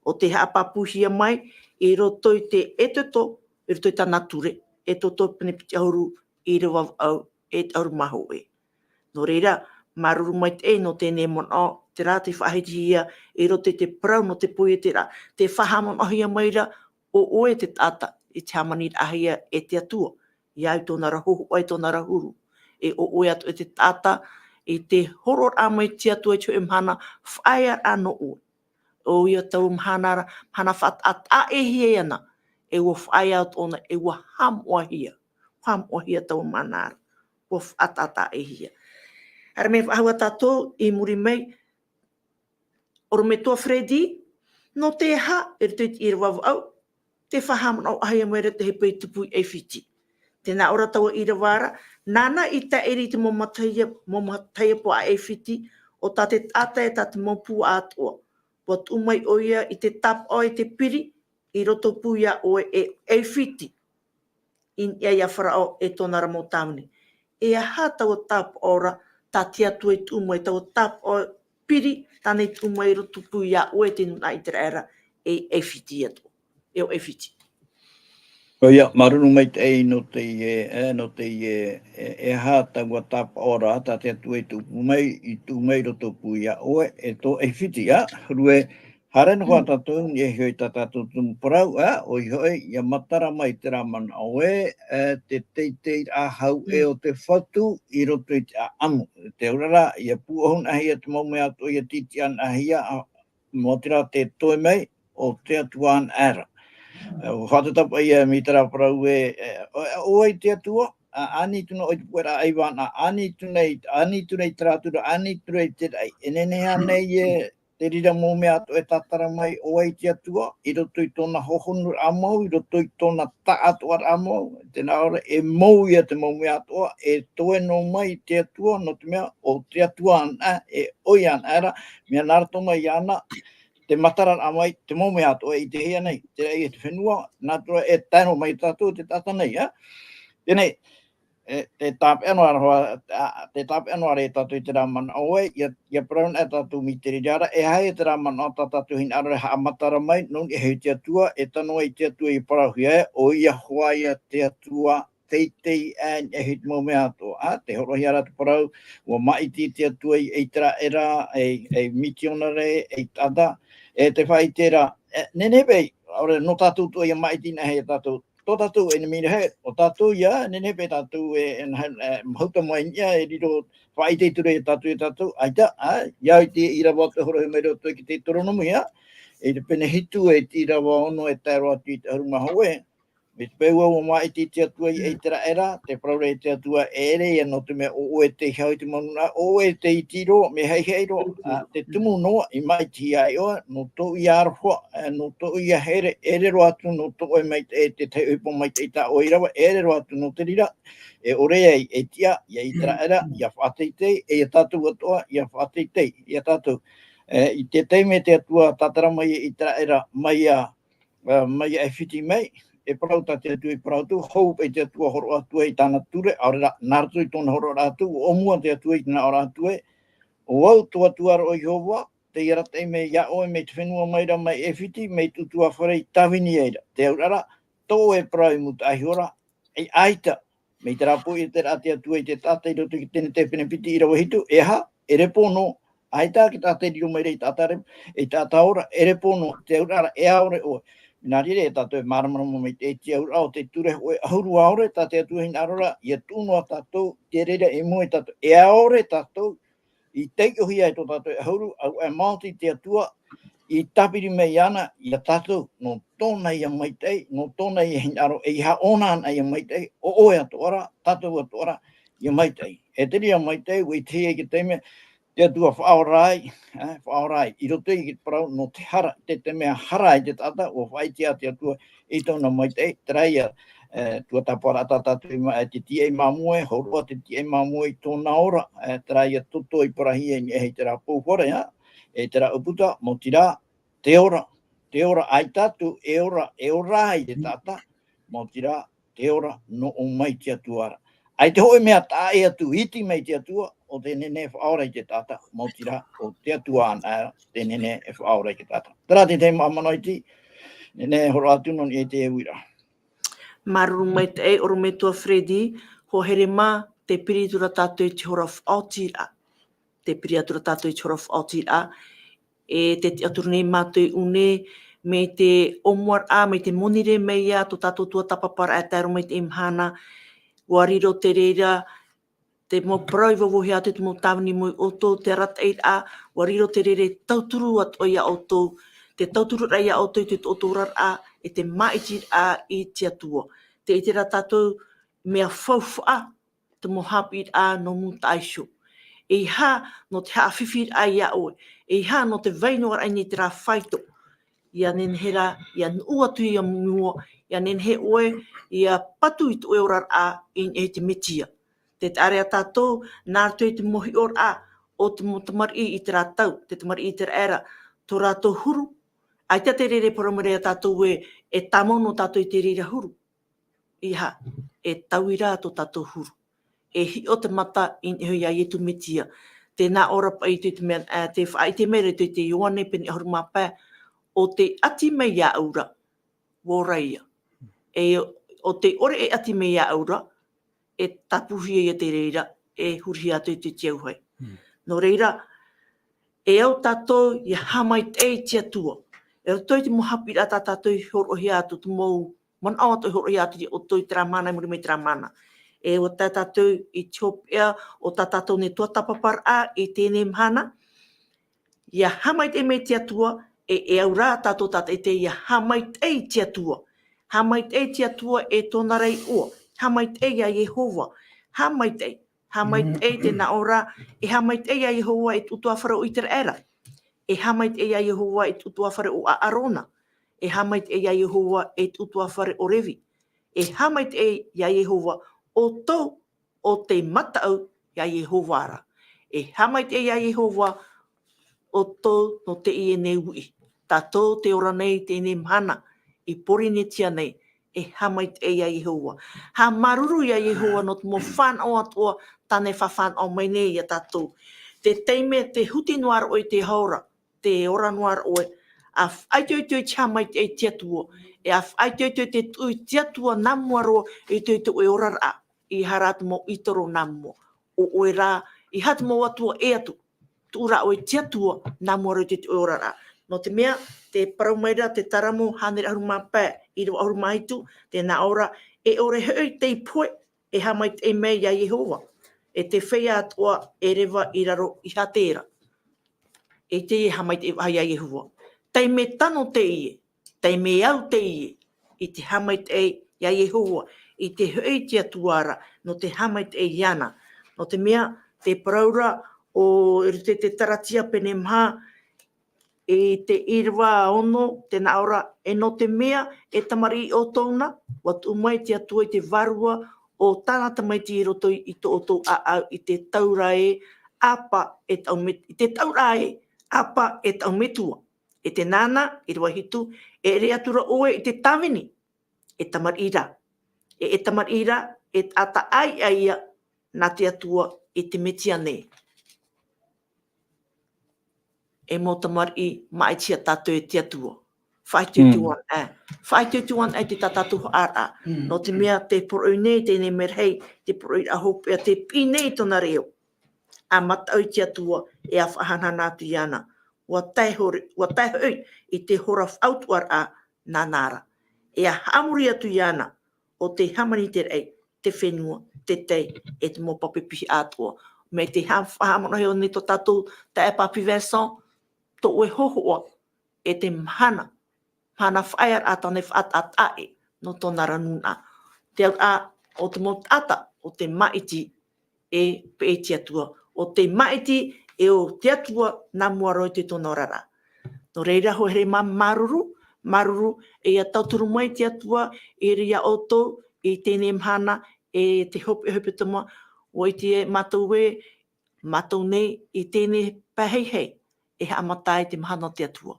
ʻO tē haʻapāpūhia mai, i roto i te Exodo, i roto i tāna ture, Exodo pene piti ʻahuru, ʻīrava vaʻu, e te ʻahuru mā hōʻē. Nō reira, māuruuru maitaʻi nō teie nei manaʻo, terā tē faʻahitihia, i roto i te parau nō te poieteraʻa, tē faʻahaʻamanaʻohia mai ra, ʻo ʻoe te taʻata, i te hāmaniraʻahia e te Atua, ia au i tōna ra hōhoʻa, i tōna ra huru. E ʻo ʻoe atoʻa te taʻata, i te hōroʻaraʻa mai te Atua i te hōʻē mahana, faʻaearaʻa nō ʻoe. ʻO ia taua mahana ra, mahana faʻataʻa ē hia ana, e ʻua faʻaea atoʻa na, e ʻua haʻamoʻahia. Haʻamoʻahia taua mahana ra, ʻua faʻataʻa ē hia. Haere mai faʻahou ā tātou, i muri mai, ʻorometua Freddy, nō te aha, i roto i te ʻīrava vaʻu, tē faʻahaʻamanaʻohia mai ra te ʻohipa i tupu i ʻAifiti. Tē nā ʻō ra taua ʻīrava ra, nāna i tāʻiri i te mau matahiapo, mau matahiapo a ʻAifiti, ʻo tā te taʻata e tā te mau puaʻa atoʻa. ʻUa tuʻu mai ʻoia i te tāpaʻo e te piri, i rotopū ia ʻoe e ʻAifiti. I niʻa ia Faraō e tōna ra mau tāvini. E aha taua tāpaʻo ra, tā te Atua i tuʻu mai taua tāpaʻo piri, tāna i tuʻu mai i rotopū ia ʻoe te nūnaʻa ʻĪteraʻera, e ʻAifiti atoʻa. E ʻo ʻAifiti. ʻOia, māuruuru maitaʻi nō teie, e, nō teie, e, e aha taua tāpaʻo ra, tā te Atua i tuʻu mai, i tuʻu mai i rotopū ia ʻoe, e tō ʻAifiti, ā, huru ē, haere noa ā tātou, i niʻa iho i tā tātou tumu parau, ā, ʻoia hoʻi, ʻia matara mai terā manaʻo ē, e, te teiteiraʻa hau ē o te fatu i roto i te ʻaʻamu. Te auraʻa, ʻia pūʻohu anaʻe hia te mau mea atoʻa, ʻia tītiʻa anaʻe hia, ā, nō te reira tē toe mai, ʻo te Atua anaʻe ra. E, ʻua faʻatata paʻi ia mai terā parau ē, e, ʻo, ʻo vai te Atua, ā, ʻāniti noa ʻoe i te pueraʻa ʻaivānaʻa, ʻāniti noa i, ʻāniti noa i te ratura, ʻāniti noa i te raʻi, e nehenehe ānei ē, te reira mau mea atoʻa e tātara mai, ʻo vai te Atua, i roto i tōna hohonuraʻa mau, i roto i tōna taʻatoʻaraʻa mau, tē nā ʻō ra, e mou ia te mau mea atoʻa, e toe noa mai te Atua, nō te mea, ʻo te Atua anaʻe, e ʻoia anaʻe ra, mea nā roto mai iāna, te matararaʻa mai, te mau mea atoʻa e ʻitehia nei, te raʻi e te fenua, nā te reira e tae noa mai tātou te taʻata nei, ā. Teie nei, e, te tāpeʻa noa ra, ā, te tāpeʻa noa ra ia tātou i terā manaʻo ē, ʻia, ʻia parau anaʻe tātou mai te reira ra, e aha ia terā manaʻo tā tātou hinaʻaro e haʻamatara mai, nō niʻa iho i te Atua, e tano ai te Atua i parauhia ē, ʻoia hoʻi ia te Atua teitei aʻe i niʻa iho i te mau mea atoʻa, ā, tē hōroʻahia ra te parau, ʻua māʻiti te Atua i ʻĪteraʻera, ei, ei mitionare, ei taʻata, e te faʻaʻite ra, e, nehenehe paʻi, ʻaore, nō tātou atoʻa ia māʻiti anaʻe ia tātou, tō tātou ʻenemi rahi, ʻo tātou ia, nehenehe paʻi tātou e, e, e, mahuta mai i niʻa, e riro faʻaʻite atu ra ia tātou, ia tātou, ʻaita, ā, ʻia au i te ʻīrava atoʻa e hōroʻahia mai i roto i te Teuteronomio, i te pene hitu, e te ʻīrava ono, e tae roa atu i te ʻahuru mā hōʻē, Mai te peu ua māʻiti te Atua ia Iteraera, te parau ra te Atua, e ʻere ia nō te mea ʻo ʻoe tei hau i te mau nūnaʻa, ʻo ʻoe tei iti roa, mea haʻihaʻi roa, ā, te tumu noa i māʻitihia ai ʻoe, nō tōʻu ia aroha, ā, nō tōʻu ia here, e ʻere roa atu nō tō ʻoe maitaʻi, e te tahi ʻohipa maitaʻi tā ʻoe i rave, e ʻere roa atu nō te reira, e ʻore ai e tiʻa ia Iteraera, ia faʻateitei, e ia tātou atoʻa, ia faʻateitei, ia tātou. E, i te taime te Atua tātara mai ia Iteraera, mai ia ā, mai ia ʻAifiti mai, e parau tā te Atua i parau atu, hou paʻi te Atua hōroʻa atu ē i tāna ture, ʻaore rā, nā roto i tōna hōroʻaraʻa atu, ʻua ʻōmua te Atua i te nā ʻōraʻa atu ē, ʻo au tō Atua ra ʻo Iehova, tei arataʻi mai ia ʻoe mai te fenua mai ra mai ʻAifiti, mai te ʻutuāfare i tāvini ai ra. Te auraʻa ra, tō ʻoe parau i mūtaʻa iho ra, ʻaita, mai te rāpaʻo i te rā te Atua i te taʻata i roto i te tenete Pene piti ʻīrava hitu, e aha, e repo noa, ʻaita te taʻata e riro mai ra ei taʻata re-, ei taʻata ora, e repo noa, te auraʻa ra, e ʻaore ʻoe. Nā reira, e tātou e māramarama mai te, te auraʻa o te ture hōʻē ʻahuru ʻaore, tā te Atua hinaʻaro ra, ia tuʻu noa tātou, te reira i mua ia tātou, e ʻaore tātou, i taiʻohia e tō tātou ʻahuru, ʻaita e maoti te Atua, i tāpiri mai iāna, ia tātou, nō tōna ia maitaʻi, nō tōna ia hinaʻaro, e ʻeiaha ʻōna anaʻe ia maitaʻi, ʻo ʻoe atoʻa ra, tātou atoʻa ra, ia maitaʻi. E te reira maitaʻi, ʻua ʻite ai te taime, te Atua faʻaora ai, ā, faʻaora ai, i roto i te parau, nō te hara, te, te mea hara ai te taʻata, ʻua faʻaʻite ā te Atua, i tōna maitaʻi, terā ia, e, tuatāpaparaʻa tā tātou i ma-, e te tiaʻi māmoe, hōroʻa te tiaʻi māmoe i tōna ora, e, terā ia toto i parahia i niʻa i terā pou fare, ā, e terā ʻūputa, maoti rā, te ora, te ora, ʻaita atu, e ora, e ora ai te taʻata, maoti rā, te ora, nō ʻō mai te Atua ra. ʻAita hōʻē mea taʻa ʻē atu, iti mai te Atua, ʻo tē nehenehe e faʻaora i te taʻata, maoti rā, ʻo te Atua anaʻe ra, tē nehenehe e faʻaora i te taʻata. Terā te tahi māʻa manaʻo iti, nehenehe e hōroʻa atu nō niʻa i te uiraʻa. Māuruuru maitaʻi, ʻorometua Freddy, hoa here mā, tē piri atu ra tātou i te hora faʻaotiraʻa. Tē piri atu ra tātou i te hora faʻaotiraʻa. E tē tiʻaturi nei mātou i ʻō nei, mai te ʻōmuaraʻa, mai te monirē mai ia tō tātou tuatāpaparaʻa e tae roa mai i teie mahana, ʻua riro te reira, te mau parau i vauvohia atu, te mau tāvini mai iā ʻoutou, te arataʻiraʻa, ʻua riro te reira e tauturu atoʻa iā ʻoutou, te tautururaʻa iā ʻoutou i tō ʻoutou oraraʻa, e te māʻitiraʻa i te Atua. Tē ʻite ra tātou mea faufaʻa te mau haʻapiʻiraʻa nō mūtaʻa iho. ʻEiaha nō te haʻafifiraʻa iā ʻoe, ʻeiaha nō te vai noa ra i terā faito. ʻIa nehenehe rā, ʻia nuʻu atu i mua, ʻia nehenehe ʻoe, ʻia patu i tō ʻoe oraraʻa i niʻa i te Mesia. Tē taʻa ra iā tātou, nā roto i te mau hiʻoraʻa o te mau tamariʻi i terā tau, te tamariʻi Iteraera, tō rātou huru, ʻaita te reira e parau mai ra iā tātou ē, e tāmau noa tātou i te reira huru. ʻEiaha, e taui ra tō tātou huru. E hiʻo te mata i niʻa iā Ietu Mesia. Tē nā ʻō ra paʻi i te mea, ā, tē faʻaʻite mai ra i te Ioane pene ʻahuru mā pae, ʻo tē ʻati mai iāʻu ra, ʻua ora ia. E ʻo tē ʻore e ʻati mai iāʻu ra, e tāpūhia ia te reira, e hurihia atu i te tiauhai. Hmm. Nō reira, e au tātou ʻia haʻamaitaʻi i te Atua. I roto i te mau haʻapiʻiraʻa tā tātou i hōroʻahia atu, te mau manaʻo atoʻa i hōroʻahia atu iā ʻoutou i terā mahana, i muri mai i terā mahana. E ʻua tae tātou i te hopeʻa o tā tātou nei tuatāpaparaʻa i teie mahana. ʻIa haʻamaitaʻi mai te Atua, e, e au rā tātou tātaʻitahi ʻia haʻamaitaʻi i te Atua. Haʻamaitaʻi i te Atua e tōna ra iʻoa. Haʻamaitaʻi iā Iehova. Haʻamaitaʻi. Haʻamaitaʻi te nā ʻō ra, e haʻamaitaʻi iā Iehova e te ʻutuāfare o Iteraera. E haʻamaitaʻi iā Iehova e te ʻutuāfare o ʻĀrona. E haʻamaitaʻi iā Iehova e te ʻutuāfare o Revi. E haʻamaitaʻi iā Iehova ʻoutou ʻo tei mataʻu iā Iehova ra. E haʻamaitaʻi iā Iehova ʻoutou nō teie nei uʻi. Tātou tē ora nei i teie nei mahana, i Porinetia nei, e haʻamaitaʻi iā Iehova. Haʻamāuruuru iā Iehova nō te mau fānaʻo atoʻa tāna e faʻafānaʻo mai nei iā tātou. Te taime tē huti noa ra ʻoe i te hau ra, tē ora noa ra ʻoe, ʻa faʻaitoito i te haʻamaitaʻi i te Atua, e ʻa faʻaitoito i te tuʻu i te Atua nā mua roa i te, i tō ʻoe oraraʻa, ʻeiaha rā te mau ʻītoro nā mua. ʻO ʻoe rā, ʻeiaha te mau atua ʻē atu, tuʻu rā ʻoe i te Atua nā mua roa i tō ʻoe oraraʻa. Nō te mea, tē parau mai ra te Taramo hānere ʻahuru mā pae, ʻīrava ʻahuru mā hitu, tē nā ʻō ra, e ʻore hoʻi tei pohe, e haʻamaitaʻi mai iā Iehova, e te feiā atoʻa e reva i raro i Hatera. E te haʻamaitaʻi faʻahou iā Iehova. Taime tano teie, taime au teie, i te haʻamaitaʻi ia Iehova, i te hoʻi te Atua ra, nō te haʻamaitaʻi iāna. Nō te mea, te parau ra, ʻo, i roto i te Taratia pene maha, i te ʻīrava ono, tē nā ʻō ra, e nō te mea, e tamariʻi ʻoutou na, ʻua tuʻu mai te Atua i te vārua o tāna tamaiti i roto i tō ʻoutou ʻāʻau i te taura ē, ʻĀpā e te ʻAumet-, i te taura ē, ʻĀpā e te ʻAumetua. E tē nāna, ʻīrava hitu, e ʻere atu ra ʻoe i te tāvini, e tamariʻi ra. E, e tamariʻi ra, e taʻata ʻāiʻa ïa nā te Atua i te Metia nei. E mau tamariʻi, maʻitihia tātou e te Atua. Faʻaitoito Mm. ana, ē. Faʻaitoito ana, ē, te tā tātou haʻapaʻo. Mm. Nō te mea te poroʻi nei, teie nei merahi, te poroʻi ra hopeʻa, tē piʻi nei i tōna reo. ʻA mataʻu i te Atua, e ʻa faʻahanahana atu iāna. ʻUa tae hore, ʻua tae hoʻi i te hora faʻautuʻaraʻa nāna ra. E ʻa haʻamori atu iāna, ʻo tē hāmani i te raʻi, te fenua, te tai, e te mau pape piha atoʻa. Mai te ha-, faʻahaʻamanaʻo nei tō tātou taeaʻe Papi Vincent, tō ʻoe hōhoʻa, e te mahana, mahana faʻaearaʻa tāna e faʻataʻa taʻa ʻē, nō tōna ra nūnaʻa. Te auraʻa o te mau taʻata, ʻo te maʻiti, e peʻe i te Atua. ʻO te maʻiti, e ʻo te Atua, nā mua roa i tōna oraraʻa. Nō reira, hoa here mā, māuruuru, māuruuru, e ʻia tauturu mai te Atua, i reira ʻoutou, i teie mahana, e te hopeʻa hepetoma, ʻua ʻite mātou ē, mātou nei, i teie pae hei, e haʻamata ai te mahana o te Atua.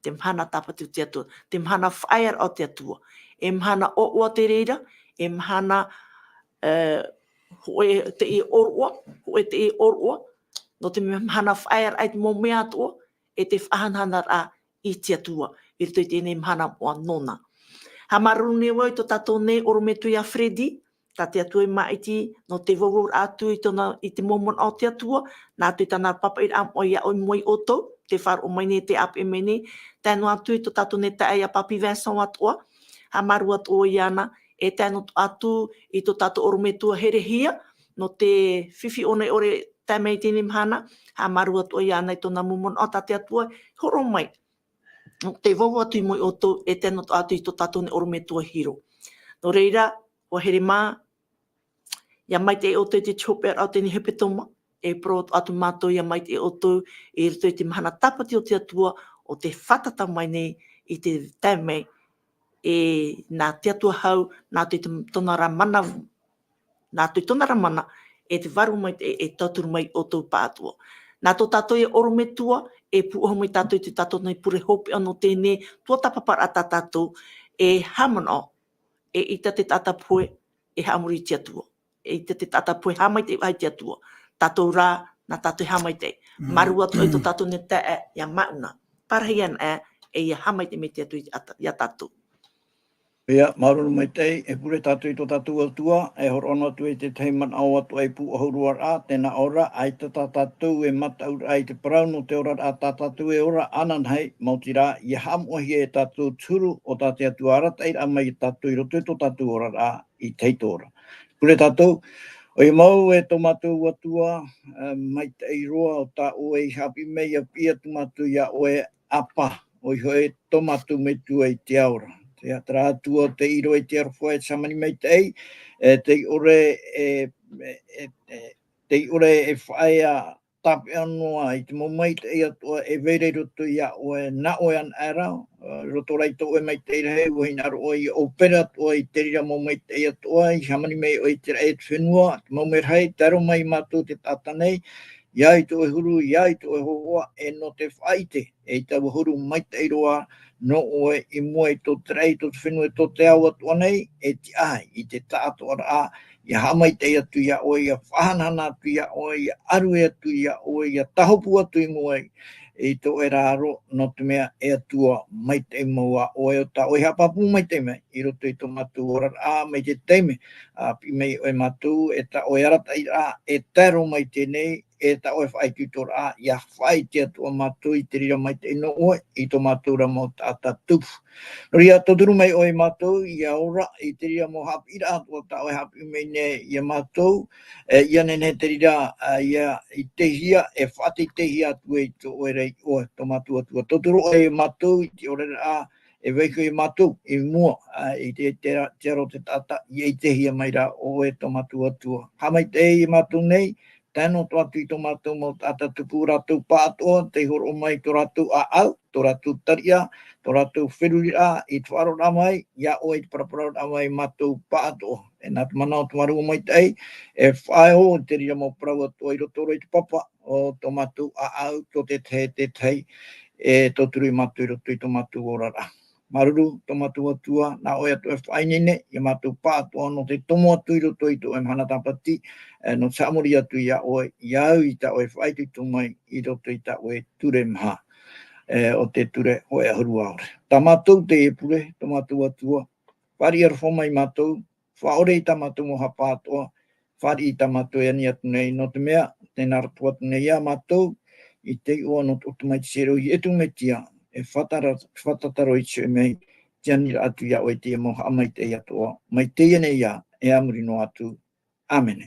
Te mahana tāpati o te Atua, te mahana faʻaearaʻa o te Atua. E mahana ʻoaʻoa te reira, e mahana, e, hōʻē teie ʻōroʻa, hōʻē teie ʻōroʻa, nō te mea mahana faʻaearaʻa i te mau mea atoʻa, e te faʻahanahanaraʻa i te Atua, i roto i teie mahana moʻa nōna. Haʻamāuruuru nei vau i tō tātou nei ʻorometua ia Freddy, tā te Atua e maʻiti, nō te vauvau atu i tōna, i te mau manaʻo o te Atua, nā te tāna pāpaʻiraʻa moʻa ia ʻoe i mua ia ʻoutou, tē faʻaroʻo mai nei, tē ʻāpeʻe mai nei, tae noa atu i tō tātou nei taeaʻe ia Papi Vincent atoʻa, haʻamāuruuru atoʻa iāna, e tae noa atu i tō tātou ʻorometua Herehia, nō te fifi ʻōna i ʻore e tae mai i teie mahana, haʻamāuruuru atoʻa iāna i tōna mau manaʻo tā te Atua, hōroʻa mai, te vauvau atu i mua ia ʻoutou, e tae noa atu i tō tātou nei ʻorometua Hiro. Nō reira, hoa here mā, ʻia maitaʻi ʻoutou i te hopeʻaraʻa o teie nei hepetoma, e parau atu mātou ʻia maitaʻi ʻoutou i roto i te mahana tāpati o te Atua, ʻo tē fātata mai nei i te taime, e nā te Atua hau, nā te, tōna ra mana, nā te tōna ra mana, e te Vārua Maitaʻi, e tauturu mai ia ʻoutou pāʻatoʻa. Nā tō tātou ia ʻorometua, e pūʻohu mai tātou i tō tātou nei pure hopeʻa nō teie nei tuatāpaparaʻa tā tātou, e haʻamanaʻo, eʻita te taʻata pohe e haʻamori i te Atua. Eʻita te taʻata pohe haʻamaitaʻi i te Atua. Tātou rā, nā tātou e haʻamaitaʻi. Mm. Māuruuru atoʻa i tō tātou nei taeaʻe, ʻia Mauna. Pārahi ana, e, e ʻia haʻamaitaʻi mai te Atua ia tā-, ia tātou. ʻIa, māuruuru maitaʻi, e pure tātou i tō tātou Atua, e hōroʻa noa atu i te tahi manaʻo atoʻa i pūʻohu roa ra, tē nā ʻō ra, ʻaita tā tātou e mataʻu ra i te parau nō te oraraʻa tā tātou e ora ananahi, maoti rā, ʻia haʻamoʻahia e tātou te huru o tā te Atua arataʻiraʻa mai ia tātou i roto i tō tātou oraraʻa i te ora. Pure tātou, ʻoia mau e tō mātou Atua, e, maitaʻi roa ʻo tā ʻoe i haʻapiʻi mai ʻia piʻi atu mātou ia ʻoe, ʻĀpā, ʻoia hoʻi tō mātou Metua i te ao ra. Te Atua, terā Atua tei ʻiro i te aroha e te hāmani maitaʻi, e tei ʻore e, e, e, e, tei ʻore e faʻaea tāpeʻa noa i te mau maitaʻi atoʻa e vai ra i roto ia ʻoe, nā ʻoe anaʻe ra, e, roto rā i tō ʻoe maitaʻi rahi, ʻua hinaʻaro ʻoe ʻia ʻōpere atoʻa i te reira mau maitaʻi atoʻa, i hāmani mai ʻoe i te raʻi e te fenua, te mau merahi, tae roa mai mātou te taʻata nei, ʻia au i tō ʻoe huru, ʻia au i tō ʻoe hōhoʻa, e nō te faʻaʻite, eʻita ʻua huru maitaʻi roa nō ʻoe i mua i tō te raʻi, tō te fenua, tō te ao atoʻa nei, e tiʻa ai i te taʻatoʻaraʻa, ʻia haʻamaitaʻi atu ia ʻoe, ʻia faʻahanahana atu ia ʻoe, ʻia ʻārue atu ia ʻoe, ʻia tāhopu atu i mua i tō ʻoe ra aro, nō te mea e Atua maitaʻi mau ā ʻoe, ʻo tā ʻoe i haʻapāpū maitaʻi mai i roto i tō mātou oraraʻa, mai te taime a piʻi mai ʻoe ia mātou, e tā ʻoe arataʻiraʻa e tae roa mai i teie nei, e tā ʻoe faʻaitoitoraʻa, ʻia faʻaʻite atoʻa mātou i te reira maitaʻi nō ʻoe, i tō mātou ra mau taʻata tupu. Nō reira, tauturu mai ʻoe ia mātou, ʻia ora i te reira mau haʻapiʻiraʻa atoʻa tā ʻoe e haʻapiʻi mai nei ia mātou, e, ʻia nehenehe te reira, a, ʻia ʻitehia, e faʻateiteihia atu i tō ʻoe ra ʻoe, tō mātou Atua. Tauturu ʻoe ia mātou i te ʻoreraʻa, e vaiiho ia mātou i mua, ā, i te, te, te aro o te taʻata, ʻia ʻitehia mai rā ʻoe tō mātou Atua. Haʻamaitaʻi ia mātou nei, tae noa atu i tō mātou mau taʻata tupu, rātou pāʻatoʻa, tei hōroʻa mai tō rātou ʻāʻau, tō rātou tariʻa, tō rātou feruriraʻa, i te faʻaroʻoraʻa mai, ia ʻoe i te paraparau mai mātou pāʻatoʻa. E nā te mana o te Vārua Maitaʻi, e faʻaea i te reira mau parau atoʻa i roto i te papa o tō mātou ʻāʻau, tō te tahi, te tahi, e tauturu ia mātou i roto i tō mātou oraraʻa. Māuruuru, tō mātou Atua, nā ʻoe atoʻa e faʻaineine ia mātou pāʻatoʻa nō te tomo atu i roto i tō ʻoe mahana tāpati, e, nō te haʻamori atu ia ʻoe, ia au i tā ʻoe faʻaitoito mai i roto i tā ʻoe ture maha, e, o te ture hōʻē ʻahuru ʻaore. Tā mātou teie pure, tō mātou Atua, fāriʻi aroha mai ia mātou, faʻaʻore i tā mātou mau haʻapaʻo atoʻa, fāriʻi i tā mātou e ani atu nei, nō te mea, tē nā roto atu nei ia mātou, i te iʻoa nō te ʻOtua mai te Sēneti, ʻo Iesu Mesia, e fātata-, fātataro i te hōʻē mea, tē ani ra atu ia ʻoe teie mau haʻamaitaʻi atoʻa, mai teie nei ā, e a muri noa atu. ʻĀmene.